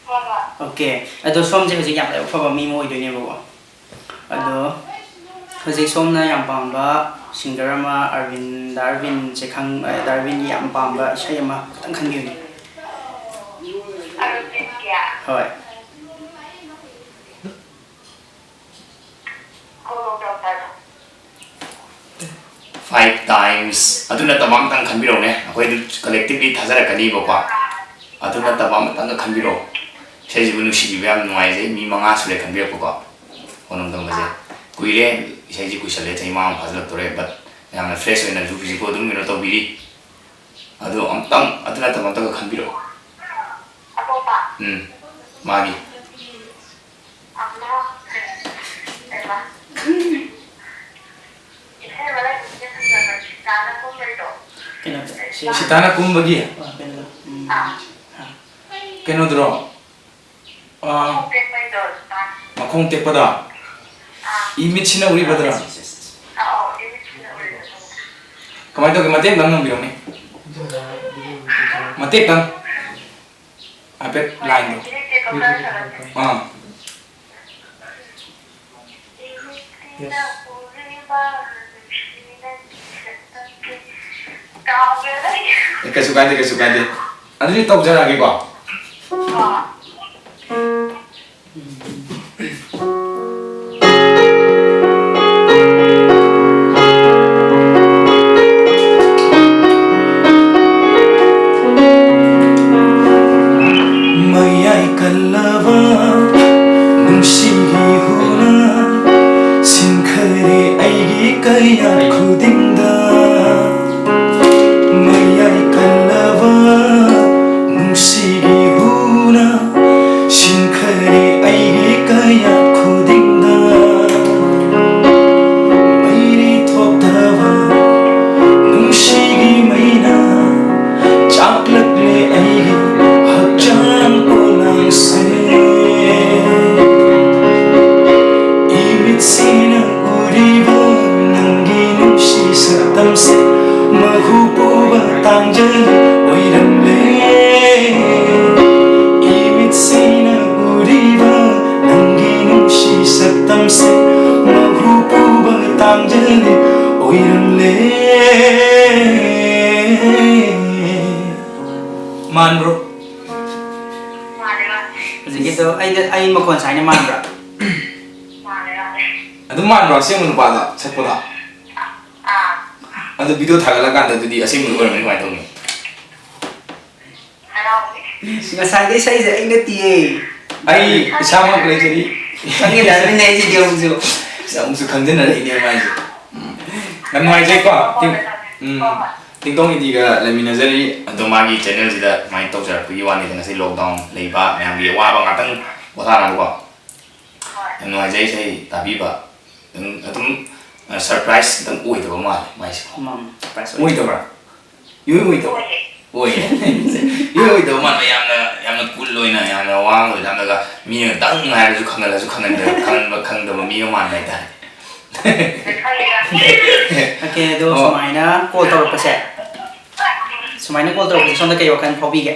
ꯍꯣꯏ, ꯍꯣꯏ꯫ ꯑꯣꯀꯦ, ꯑꯗꯣ ꯁꯣꯝꯁꯦ ꯍꯧꯖꯤꯛ ꯌꯥꯝ ꯂꯥꯏꯕꯛ ꯐꯕ ꯃꯤ ꯑꯃ ꯑꯣꯏꯗꯣꯏꯅꯦꯕꯀꯣ꯫ ꯑꯗꯣ ꯍꯧꯖꯤꯛ ꯁꯣꯝꯅ ꯌꯥꯝ ꯄꯥꯝꯕ singer ꯑꯃ, ꯑꯔꯕꯤꯟ, ꯗꯥ ꯑꯔꯕꯤꯟꯁꯦ ꯈꯪ-, ꯑ, ꯗꯥ ꯑꯔꯕꯤꯟꯒꯤ ꯌꯥꯝ ꯄꯥꯝꯕ ꯏꯁꯩ ꯑꯃ ꯈꯤꯇꯪ ꯈꯟꯕꯤꯌꯨꯅꯦ꯫ ꯑꯔꯕꯤꯟꯒꯤ? ꯍꯣꯏ꯫ ꯀꯣꯂꯣꯝ ꯗꯣꯛꯇꯔꯗꯣ꯫ Five times꯫ ꯑꯗꯨ ꯅꯠꯇꯕ ꯑꯝꯇꯪ ꯈꯟꯕꯤꯔꯛꯎꯅꯦ, ꯑꯩꯈꯣꯏ ꯑꯗꯨ collectively ꯊꯥꯖꯔꯛꯀꯅꯤꯕꯀꯣ꯫ ꯑꯗꯨ ꯅꯠꯇꯕ ꯑꯃꯇꯪꯒ ꯈꯟꯕꯤꯔꯛꯑꯣ꯫ ꯏꯁꯩꯁꯤꯕꯨ ꯅꯨꯡꯁꯤꯕꯤꯕ ꯌꯥꯝ ꯅꯨꯡꯉꯥꯏꯖꯩ, ꯃꯤ ꯃꯉꯥ ꯁꯨꯔꯦ ꯈꯟꯕꯤꯔꯛꯄꯀꯣ꯫ ꯀꯣꯂꯣꯝ ꯇꯝꯕꯁꯦ ꯀꯨꯏꯔꯦ, ꯏꯁꯩꯁꯦ ꯀꯨꯏꯁꯜꯂꯦ, ꯆꯍꯤ ꯃꯉꯥ ꯐꯥꯖꯤꯜꯂꯛꯇꯣꯔꯦ, but ꯌꯥꯝꯅ fresh ꯑꯣꯏꯅ ꯍꯧꯖꯤꯛ ꯍꯧꯖꯤꯛꯄꯨ ꯑꯗꯨꯝ ꯀꯩꯅꯣ ꯇꯧꯕꯤꯔꯤ꯫ ꯑꯗꯣ ꯑꯝꯇꯪ, ꯑꯗꯨ ꯅꯠꯇꯕ ꯑꯝꯇꯪꯒ ꯈꯟꯕꯤꯔꯛꯑꯣ꯫ ꯑꯇꯣꯞꯄ? ꯎꯝ, ꯃꯥꯒꯤ꯫ ꯑꯃ, ꯀꯩꯕ? ꯏꯁꯩ ꯑꯃ ꯂꯩꯕꯅꯤꯅꯦ, ꯐꯖꯕ, ꯁꯤꯇꯥꯅ ꯀꯨꯝꯕꯩꯗꯣ꯫ ꯀꯩꯅꯣꯗ, ꯁꯤ ꯁꯤꯇꯥꯅ ꯀꯨꯝꯕꯒꯤ? ꯑ, ꯀꯩꯅꯣꯗ, ꯎꯝ, ꯑꯥ꯫ ꯑ꯫ ꯀꯩꯅꯣꯗꯨꯔꯣ? ꯑ, ꯃꯈꯣꯡ ꯇꯦꯛꯄꯩꯗꯣ, ꯁꯤꯇꯥꯅ꯫ ꯃꯈꯣꯡ ꯇꯦꯛꯄꯗꯣ? ꯑꯥ꯫ ꯏꯃꯤꯠꯁꯤꯅ ꯎꯔꯤꯕꯗꯨꯔꯣ? ꯑꯥ, ꯑꯧ, ꯏꯃꯤꯠꯁꯤꯅ ꯎꯔꯤꯕꯗꯣ꯫ ꯀꯃꯥꯏꯅ ꯇꯧꯒꯦ? ꯃꯇꯦꯛ ꯑꯝꯇꯪ ꯉꯪꯕꯤꯔꯝꯅꯦ꯫ ꯃꯇꯦꯛꯇꯪ꯫ ꯍꯥꯏꯐꯦꯠ line-ꯗꯣ꯫ ꯑꯥ꯫ ꯑꯦ, ꯀꯩꯁꯨ ꯀꯥꯏꯗꯦ, ꯀꯩꯁꯨ ꯀꯥꯏꯗꯦ꯫ ꯑꯗꯨꯗꯤ ꯇꯧꯖꯔꯛꯑꯒꯦꯀꯣ꯫ ꯃꯌꯥꯏ ꯀꯜꯂꯕ ꯅꯨꯡꯁꯤꯒꯤ ꯍꯨꯅ ꯁꯤꯟꯈꯔꯦ ꯑꯩꯒꯤ ꯀꯌꯥꯠ ꯈꯨꯗꯤꯡꯗ꯫ ꯃꯌꯥꯏ ꯀꯜꯂꯕ ꯅꯨꯡꯁꯤꯒꯤ ꯍꯨꯅ ꯁꯤꯟꯈꯔꯦ ꯑꯩꯒꯤ ꯃꯥꯟꯕ꯭ꯔꯣ? ꯃꯥꯅꯦ ꯃꯥꯅꯦ ꯍꯧꯖꯤꯛꯀꯤꯗꯣ ꯑꯩꯅ ꯑꯩ ꯃꯈꯣꯟ ꯁꯥꯏꯅ ꯃꯥꯟꯕ꯭ꯔꯥ? ꯃꯥꯅꯦ ꯃꯥꯅꯦ ꯑꯗꯨꯝ ꯃꯥꯟꯕ꯭ꯔꯣ ꯑꯁꯦꯡꯕ ꯅꯨꯄꯥꯗꯣ ꯁꯛꯄꯗꯣ? ꯑꯥ ꯑꯗꯨ ꯚꯤꯗꯤꯑꯣ ꯊꯥꯒꯠꯂꯀꯥꯟꯗ ꯑꯗꯨꯗꯤ ꯑꯁꯦꯡꯕ ꯑꯣꯏꯔꯝꯃꯗꯤ ꯀꯃꯥꯏꯅ ꯇꯧꯅꯤ? ꯍꯔꯥꯎꯅꯤ ꯉꯁꯥꯏꯗꯩ ꯁꯛꯏꯁꯦ ꯑꯩ ꯅꯠꯇꯤꯌꯦ꯫ ꯑꯩ ꯏꯁꯥꯃꯛ ꯂꯩꯖꯔꯤ꯫ ꯈꯪꯉꯦ ꯗꯥ ꯔꯕꯤꯟꯅ ꯑꯩꯁꯦ ꯌꯧꯁꯨ꯫ ꯑꯁ ꯑꯃꯨꯛꯁꯨ ꯈꯪꯖꯤꯟꯅꯔꯛꯏꯅꯦ ꯃꯥꯏꯁꯦ꯫ ꯎꯝ꯫ ꯌꯥꯝ ꯅꯨꯡꯉꯥꯏꯖꯩꯀꯣ꯫ ꯇꯤꯡ- ꯎꯝ꯫ ꯇꯤꯡꯇꯣꯡ ꯏꯗꯤꯒ ꯂꯩꯃꯤꯟꯅꯖꯔꯤ꯫ ꯑꯗꯣ ꯃꯥꯒꯤ ꯆꯦꯅꯦꯜꯁꯤꯗ ꯁꯨꯃꯥꯏꯅ ꯇꯧꯖꯔꯛꯄꯒꯤ ꯋꯥꯅꯤꯗ ꯉꯁꯤ ꯂꯣꯛꯗꯥꯎꯟ ꯂꯩꯕ ꯃꯌꯥꯝꯒꯤ ꯑꯋꯥꯕ ꯉꯥꯛꯇꯪ ꯄꯣꯊꯥꯅꯕꯀꯣ꯫ ꯌꯥꯝ ꯅꯨꯡꯉꯥꯏꯖꯩ ꯏꯁꯩ ꯇꯥꯕꯤꯕ꯫ ꯑꯗꯨꯝ ꯑꯗꯨꯝ ꯁꯔꯄ꯭ꯔꯥꯏꯁ ꯈꯤꯇꯪ ꯑꯣꯏꯗꯕ ꯃꯥꯜꯂꯦ ꯃꯥꯏꯁꯦ꯫ ꯃꯝ ꯄ꯭ꯔꯥꯏꯁ ꯑꯣꯏꯗꯕ꯭ꯔꯥ? ꯏꯑꯣꯏ ꯑꯣꯏꯗꯕ꯭ꯔꯥ? ꯑꯣꯏꯌꯦ꯫ ꯏꯑꯣꯏ ꯑꯣꯏꯗꯕ ꯃꯥꯟꯕ ꯌꯥꯝꯅ ꯌꯥꯝꯅ ꯀꯨꯜ ꯑꯣꯏꯅ ꯌꯥꯝꯅ ꯋꯥ ꯉꯥꯡꯕꯗ ꯌꯥꯝꯅꯒ ꯃꯤꯅ ꯈꯤꯇꯪ ꯍꯥꯏꯔꯁꯨ ꯈꯪꯒꯜꯂꯁꯨ ꯈꯪꯒꯟꯗꯕ ꯈꯪꯒꯟꯕ ꯈꯪꯗꯕ ꯃꯤ ꯑꯃ ꯃꯥꯟꯕ ꯍꯥꯏꯇꯥꯔꯦ꯫ ꯑꯣꯀꯦ ꯑꯗꯣ ꯑꯣ꯫ ꯁꯨꯃꯥꯏꯅ ꯀꯣꯜ ꯇꯧꯔꯛꯄꯁꯦ ꯁꯨꯃꯥꯏꯅ ꯀꯣꯜ ꯇꯧꯔꯛꯄꯁꯦ ꯁꯣꯝꯗ ꯀꯩ ꯋꯥꯈꯜ ꯐꯥꯎꯕꯤꯒꯦ?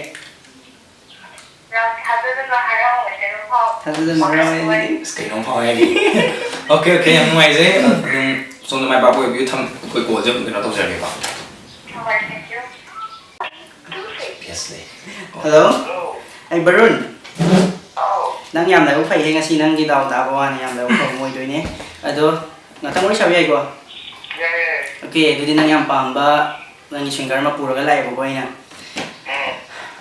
ꯌꯥꯝ ꯊꯥꯖꯗꯅ ꯍꯔꯥꯎꯕꯁꯦ ꯑꯗꯨꯝ ꯐꯥꯎ ꯊꯥꯖꯗꯅ ꯍꯔꯥꯎꯋꯦ ꯑꯗꯨꯗꯤ꯫ ꯑꯁ ꯀꯩꯅꯣꯝ ꯐꯥꯎꯋꯦ ꯍꯥꯏꯗꯤ꯫ ꯑꯣꯀꯦ ꯑꯣꯀꯦ ꯌꯥꯝ ꯅꯨꯡꯉꯥꯏꯖꯩ꯫ ꯑꯗꯨꯝ ꯁꯣꯝꯗ ꯃꯥꯏ ꯄꯥꯛꯄ ꯑꯣꯏꯕꯤꯌꯨ꯫ ꯊꯝ ꯑꯩꯈꯣꯏ ꯀꯣꯜꯁꯦ ꯑꯃꯨꯛ ꯀꯩꯅꯣ ꯇꯧꯖꯔꯒꯦꯀꯣ꯫ ꯊꯝꯃꯒꯦ ꯊꯦꯡꯀ꯭ꯌꯨ ꯄꯦꯁ ꯂꯩ꯫ ꯍꯜꯂꯣ ꯑꯩ ꯕꯔꯨꯟ ꯑꯧ ꯅꯪ ꯌꯥꯝ ꯂꯥꯏꯕꯛ ꯐꯩꯍꯦ ꯉꯁꯤ ꯅꯪꯒꯤ ꯗꯥꯎ ꯇꯥꯕ ꯋꯥꯅꯤ ꯌꯥꯝ ꯂꯥꯏꯕꯛ ꯐꯕ ꯑꯃ ꯑꯣꯏꯗꯣꯏꯅꯦ ꯑꯗꯣ ꯉꯥꯛꯇꯪ ꯋꯥꯔꯤ ꯁꯥꯕ ꯌꯥꯏꯀꯣ ꯌꯥꯏ ꯌꯥꯏ ꯑꯣꯀꯦ ꯑꯗꯨꯗꯤ ꯅꯪ ꯌꯥꯝ ꯄꯥꯝꯕ ꯅꯪꯒꯤ ꯁꯤꯡꯒꯔ ꯑꯃ ꯄꯨꯔꯒ ꯂꯥꯛꯑꯦꯕꯀꯣ ꯑꯩꯅ ꯎꯝ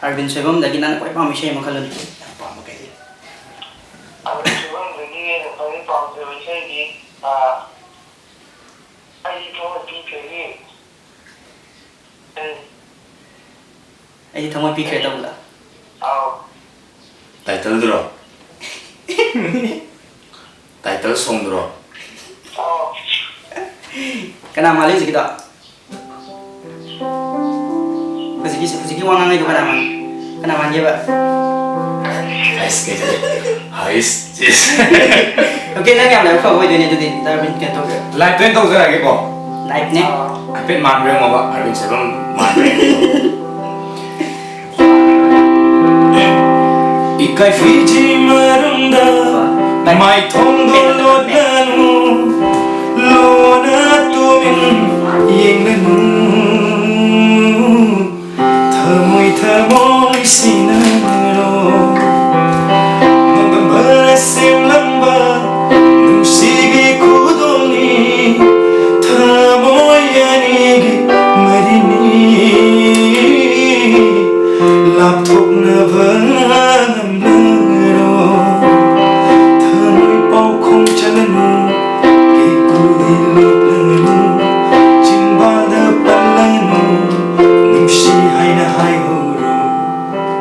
ꯑꯔꯕꯤꯟ ꯁꯣꯏꯕꯝꯗꯒꯤ ꯅꯪꯅ ꯈ꯭ꯋꯥꯏ ꯄꯥꯝꯕ ꯏꯁꯩ ꯑꯃ ꯈꯜꯂꯨꯅꯦ ꯌꯥꯝ ꯄꯥꯝꯕ ꯀꯩ ꯑꯗꯨ ꯁꯤꯕꯝꯗꯒꯤ ꯑꯩꯅ ꯈ꯭ꯋꯥꯏꯗꯒꯤ ꯄꯥꯝꯖꯕ ꯏꯁꯩꯗꯤ ꯑꯥ ꯑꯩꯒꯤ ꯊꯃꯣꯏ ꯄꯤꯈ꯭ꯔꯦꯒꯤ ꯎꯝ ꯑꯩꯗꯤ ꯊꯃꯣꯏ ꯄꯤꯈ꯭ꯔꯦ ꯇꯧꯕꯗ ꯑꯧ ꯇꯥꯏꯇꯜꯗꯨꯔꯣ? ꯇꯥꯏꯇꯜ ꯁꯣꯡꯗꯨꯔꯣ? ꯑꯧ ꯀꯅꯥ ꯃꯥꯜꯂꯤ ꯍꯧꯖꯤꯛꯀꯤꯗꯣ ꯍꯧꯖꯤꯛꯀꯤ ꯍꯧꯖꯤꯛꯀꯤ ꯋꯥ ꯉꯥꯡꯉꯩꯗꯣ ꯀꯅꯥ ꯃꯥꯟ ꯀꯅꯥ ꯃꯥꯟꯒꯦꯕ ꯍꯥꯏꯁ ꯀꯩꯁꯦ ꯍꯥꯏꯁ ꯆꯤꯁ ꯑꯣꯀꯦ ꯅꯪ ꯌꯥꯝ ꯂꯥꯏꯕꯛ ꯐꯕ ꯑꯣꯏꯗꯣꯏꯅꯦ ꯑꯗꯨꯗꯤ ꯗꯥꯔꯕꯤꯟ ꯀꯩꯅꯣ ꯇꯧꯒꯦ ꯂꯥꯏꯐꯇ ꯑꯣꯏꯅ ꯇꯧꯖꯔꯛꯑꯒꯦꯀꯣ꯫ ꯂꯥꯏꯐꯅꯦ ꯍꯥꯏꯐꯦꯠ ꯃꯥꯟꯕ꯭ꯔ ꯌꯦꯡꯉꯣꯕ ꯑꯔꯕꯤꯟ ꯁꯣꯏꯕꯝ ꯃꯥꯟꯕ꯭ꯔ ꯌꯦꯡꯉꯣ꯫ ꯏꯀꯥꯏ ꯐꯤꯖꯤ ꯃꯔꯨꯝꯗ ꯃꯥꯏꯊꯣꯡꯗꯣ ꯂꯣꯠꯂꯅꯨ ꯂꯣꯟꯅ ꯇꯨꯃꯤꯟ ꯌꯦꯡꯂꯅꯨ ꯊꯃꯣꯏ ꯊꯃꯣꯏ ꯁꯤꯟꯅꯔꯣ꯫ ꯃꯇꯝ ꯈꯔ ꯁꯦꯝꯂꯝꯕ ꯅꯨꯡꯁꯤꯕꯤ ꯈꯨꯗꯣꯜꯅꯤ, ꯊꯃꯣꯏ ꯑꯅꯤꯒꯤ ꯃꯔꯤꯅꯤ, ꯂꯥꯞꯊꯣꯛꯅꯕ ꯉꯝꯂꯔꯣ꯫ ꯊꯃꯣꯏ ꯄꯥꯎꯈꯣꯡ ꯆꯜꯂꯅꯨ, ꯀꯦꯀꯨꯗꯤ ꯂꯣꯠꯂꯅꯨ, ꯆꯤꯟꯕꯥꯜꯗ ꯄꯜꯂꯅꯨ, ꯅꯨꯡꯁꯤ ꯍꯥꯏꯅ ꯍꯥꯏꯍꯧꯔꯣ꯫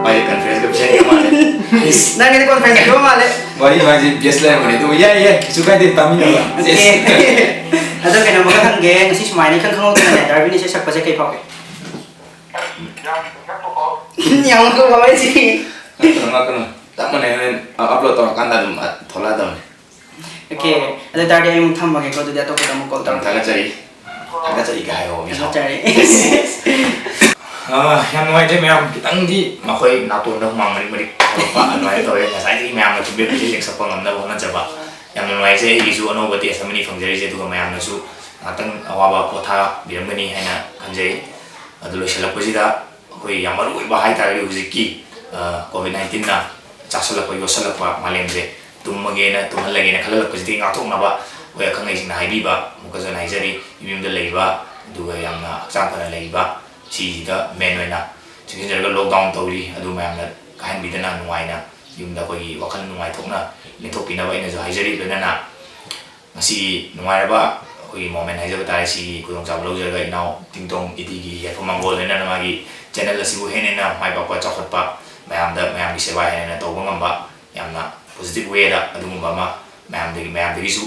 ꯃꯥꯒꯤ ꯀꯟꯐ꯭ꯔꯦꯟꯁꯀ ꯄꯤꯁꯟꯈꯤꯕ ꯃꯥꯜꯂꯦ꯫ ꯏꯁ꯫ ꯅꯪꯒꯤꯗꯤ ꯀꯣꯟꯐ꯭ꯔꯦꯟꯁ ꯄꯤꯕ ꯃꯥꯜꯂꯦ꯫ ꯋꯥꯔꯤ ꯃꯥꯏꯁꯦ ꯕꯦꯁ ꯂꯩꯔꯝꯕꯅꯦ, ꯑꯗꯨꯕꯨ ꯌꯥꯏ, ꯌꯥꯏ, ꯀꯩꯁꯨ ꯀꯥꯏꯗꯦ, ꯇꯥꯃꯤꯟꯅꯕ꯫ ꯑꯣꯀꯦ꯫ ꯑꯗꯣ ꯀꯩꯅꯣꯝꯃꯒ ꯍꯪꯒꯦ, ꯉꯁꯤ ꯁꯨꯃꯥꯏꯅ ꯏꯈꯪ ꯈꯪꯍꯧꯗꯅꯅꯦ ꯗꯥꯔꯕꯤꯟ ꯏꯁꯩ ꯁꯛꯄꯁꯦ ꯀꯩ ꯐꯥꯎꯒꯦ? ꯌꯥꯝ ꯉꯛꯄ ꯐꯥꯎꯋꯦ꯫ ꯆꯞ ꯃꯥꯟꯅꯩ, ꯍꯣꯔꯦꯟ ꯑꯞꯂꯣꯗ ꯇꯧꯔꯀꯥꯟꯗ ꯑꯗꯨꯝ ꯊꯣꯛꯂꯛꯑꯗꯕꯅꯤ꯫ ꯑꯣꯀꯦ, ꯑꯗꯨ ꯇꯥꯔꯗꯤ ꯑꯩ ꯑꯃꯨꯛ ꯊꯝꯃꯒꯦꯀꯣ, ꯑꯗꯨꯗꯤ ꯑꯇꯣꯞꯄꯗ ꯑꯃꯨꯛ ꯀꯣꯜ ꯇꯧꯔꯛꯀꯦ꯫ ꯊꯥꯒꯠꯆꯔꯤ꯫ ꯊꯥꯒꯠꯆꯔꯤ ꯀꯥꯏ ꯍꯥꯏꯌꯣ, ꯃꯤꯁꯥꯎ꯫ ꯊꯥꯒꯠꯆꯔꯤ꯫ ꯑꯥ, ꯌꯥꯝ ꯅꯨꯡꯉꯥꯏꯇ꯭ꯔꯦ ꯃꯌꯥꯝ, ꯈꯤꯇꯪꯗꯤ ꯃꯈꯣꯏ ꯅꯥꯇꯣꯟꯗ ꯍꯨꯃꯥꯡ ꯃꯔꯤꯛ ꯃꯔꯤꯛ ꯊꯣꯛꯂꯛꯄ ꯑꯗꯨꯃꯥꯏꯅ ꯇꯧꯋꯦ꯫ ꯉꯁꯥꯏꯗꯒꯤ ꯃꯌꯥꯝꯅ ꯈꯨꯝꯕꯤꯕꯁꯦ ꯂꯦꯛꯁꯛꯄ ꯉꯝꯅꯕ ꯍꯣꯠꯅꯖꯕ꯫ ꯌꯥꯝꯅ ꯅꯨꯡꯉꯥꯏꯖꯩ, ꯑꯩꯒꯤꯁꯨ ꯑꯅꯧꯕ ꯇꯦꯁ ꯑꯃꯅꯤ ꯐꯪꯖꯔꯤꯁꯦ, ꯑꯗꯨꯒ ꯃꯌꯥꯝꯅꯁꯨ ꯉꯥꯛꯇꯪ ꯑꯋꯥꯕ ꯄꯣꯊꯥꯕꯤꯔꯝꯒꯅꯤ ꯍꯥꯏꯅ ꯈꯟꯖꯩ꯫ ꯑꯗꯨ ꯂꯣꯏꯁꯤꯜꯂꯛꯄꯁꯤꯗ ꯑꯩꯈꯣꯏ ꯌꯥꯝ ꯃꯔꯨ ꯑꯣꯏꯕ ꯍꯥꯏꯇꯥꯔꯒꯗꯤ ꯍꯧꯖꯤꯛꯀꯤ, ꯑ, ꯀꯣꯚꯤꯗ ꯅꯥꯏꯟꯇꯤꯟꯅ ꯆꯥꯁꯜꯂꯛꯄ ꯌꯣꯠꯁꯜꯂꯛꯄ ꯃꯥꯂꯦꯝꯁꯦ ꯇꯨꯝꯃꯒꯦꯅ ꯇꯨꯝꯍꯜꯂꯒꯦꯅ ꯈꯜꯍꯜꯂꯛꯄꯁꯤꯗꯒꯤ ꯉꯥꯛꯊꯣꯛꯅꯕ ꯑꯩꯈꯣꯏ ꯑꯈꯪ ꯑꯍꯩꯁꯤꯡꯅ ꯍꯥꯏꯕꯤꯕ ꯑꯃꯨꯛꯀꯁꯨ ꯍꯟꯅ ꯍꯥꯏꯖꯔꯤ, ꯌꯨꯝ ꯌꯨꯝꯗ ꯂꯩꯕ ꯑꯗꯨꯒ ꯌꯥꯝꯅ ꯍꯛꯆꯥꯡ ꯐꯅ ꯂꯩꯕ ꯁꯤꯁꯤꯗ ꯃꯦꯟ ꯑꯣꯏꯅ ꯆꯦꯛꯁꯤꯟꯖꯔꯒ ꯂꯣꯛꯗꯥꯎꯟ ꯇꯧꯔꯤ, ꯑꯗꯨ ꯃꯌꯥꯝꯅ ꯀꯥꯏꯍꯟꯕꯤꯗꯅ ꯅꯨꯡꯉꯥꯏꯅ ꯌꯨꯝꯗ ꯑꯩꯈꯣꯏꯒꯤ ꯋꯥꯈꯜ ꯅꯨꯡꯉꯥꯏꯊꯣꯛꯅ ꯂꯦꯟꯊꯣꯛꯄꯤꯅꯕ ꯑꯩꯅꯁꯨ ꯍꯥꯏꯖꯔꯤ꯫ ꯂꯣꯏꯅꯅ ꯉꯁꯤꯒꯤ ꯅꯨꯡꯉꯥꯏꯔꯕ ꯑꯩꯈꯣꯏꯒꯤ ꯃꯣꯃꯦꯟ ꯍꯥꯏꯖꯕ ꯇꯥꯔꯦ, ꯁꯤꯒꯤ ꯈꯨꯗꯣꯡꯆꯥꯕ ꯂꯧꯖꯔꯒ ꯏꯅꯥꯎ ꯇꯤꯡꯇꯣꯡ ꯏꯗꯤꯒꯤ ꯌꯥꯏꯐ ꯃꯪꯒꯣꯜ, ꯂꯣꯏꯅꯅ ꯃꯥꯒꯤ ꯆꯦꯅꯦꯜ ꯑꯁꯤꯕꯨ ꯍꯦꯟꯅ ꯍꯦꯟꯅ ꯃꯥꯏ ꯄꯥꯛꯄ, ꯆꯥꯎꯈꯠꯄ, ꯃꯌꯥꯝꯗ, ꯃꯌꯥꯝꯒꯤ ꯁꯦꯕꯥ ꯍꯦꯟꯅ ꯍꯦꯟꯅ ꯇꯧꯕ ꯉꯝꯕ, ꯌꯥꯝꯅ ꯄꯣꯖꯤꯇꯤꯚ ꯋꯦꯗ ꯑꯗꯨꯒꯨꯝꯕ ꯑꯃ ꯃꯌꯥꯝꯗꯒꯤ, ꯃꯌꯥꯝꯗꯒꯤꯁꯨ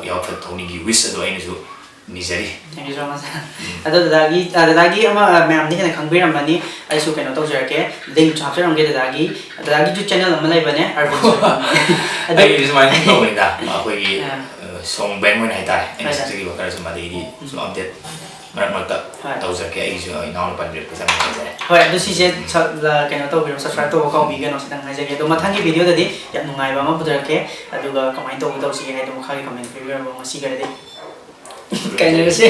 ꯌꯥꯎꯐ ꯊꯧꯅꯤꯒꯤ ꯋꯤꯁ ꯑꯗꯨ ꯑꯩꯅꯁꯨ ꯅꯤꯖꯔꯤ꯫ Thank you so much꯫ ꯑꯗꯣ ꯗꯗꯥꯒꯤ, ꯑ, ꯗꯗꯥꯒꯤ ꯑꯃ, ꯑ, ꯃꯌꯥꯝꯗꯤ ꯍꯦꯟꯅ ꯈꯪꯕꯤꯔꯝꯃꯅꯤ, ꯑꯩꯁꯨ ꯀꯩꯅꯣ ꯇꯧꯖꯔꯛꯀꯦ, ꯂꯤꯡꯁꯨ ꯍꯥꯞꯆꯔꯝꯒꯦ ꯗꯗꯥꯒꯤ꯫ ꯗꯗꯥꯒꯤꯁꯨ ꯆꯦꯅꯦꯜ ꯑꯃ ꯂꯩꯕꯅꯦ, ꯑꯔꯕꯤꯟ ꯁꯣꯏꯕꯝ꯫ ꯑꯗꯨ ꯑꯩꯒꯤꯗꯤ ꯁꯨꯃꯥꯏꯅ ꯇꯧꯕꯅꯤꯗ, ꯑꯩꯈꯣꯏꯒꯤ, ꯑꯥ꯫ ꯑ, ꯁꯣꯡ ꯕꯦꯡ ꯑꯣꯏꯅ ꯍꯥꯏꯇꯥꯔꯦ, ꯑꯩꯅ ꯍꯣꯏ, ꯁꯣꯏ꯫ ꯁꯛꯆꯈꯤꯕ ꯈꯔꯁꯨ ꯃꯗꯩꯗꯤ ꯁꯨꯝ ꯎꯝ꯫ ꯑꯞꯗꯦꯠ ꯃꯔꯛ ꯃꯔꯛꯇ ꯍꯣꯏ꯫ ꯇꯧꯖꯔꯛꯀꯦ꯫ ꯑꯩꯒꯤꯁꯨ ꯏꯅꯥꯎꯅ ꯄꯟꯕꯤꯔꯛꯄꯁꯦ ꯌꯥꯝ ꯅꯨꯡꯉꯥꯏꯖꯔꯦ꯫ ꯍꯣꯏ, ꯑꯗꯨ ꯁꯤꯁꯦ ꯎꯝ꯫ ꯁ-, ꯂ-, ꯀꯩꯅꯣ ꯇꯧꯕꯤꯔꯣ, subscribe ꯇꯧꯕ ꯀꯥꯎꯕꯤꯒꯅꯣ, ꯁꯤꯇꯪ ꯍꯥꯏꯖꯒꯦ꯫ ꯑꯗꯣ ꯃꯊꯪꯒꯤ video ꯗꯗꯤ ꯌꯥꯝ ꯅꯨꯡꯉꯥꯏꯕ ꯑꯃ ꯄꯨꯊꯔꯛꯀꯦ, ꯑꯗꯨꯒ ꯀꯃꯥꯏꯅ ꯇꯧꯕ ꯇꯧꯁꯤꯒꯦ ꯍꯥꯏꯗꯣ ꯃꯈꯥꯒꯤ comment ꯄꯤꯕꯤꯔꯝꯃꯣ꯫ ꯉꯁꯤꯒꯤꯗꯤ ꯀꯥꯏꯅꯔꯁꯦ꯫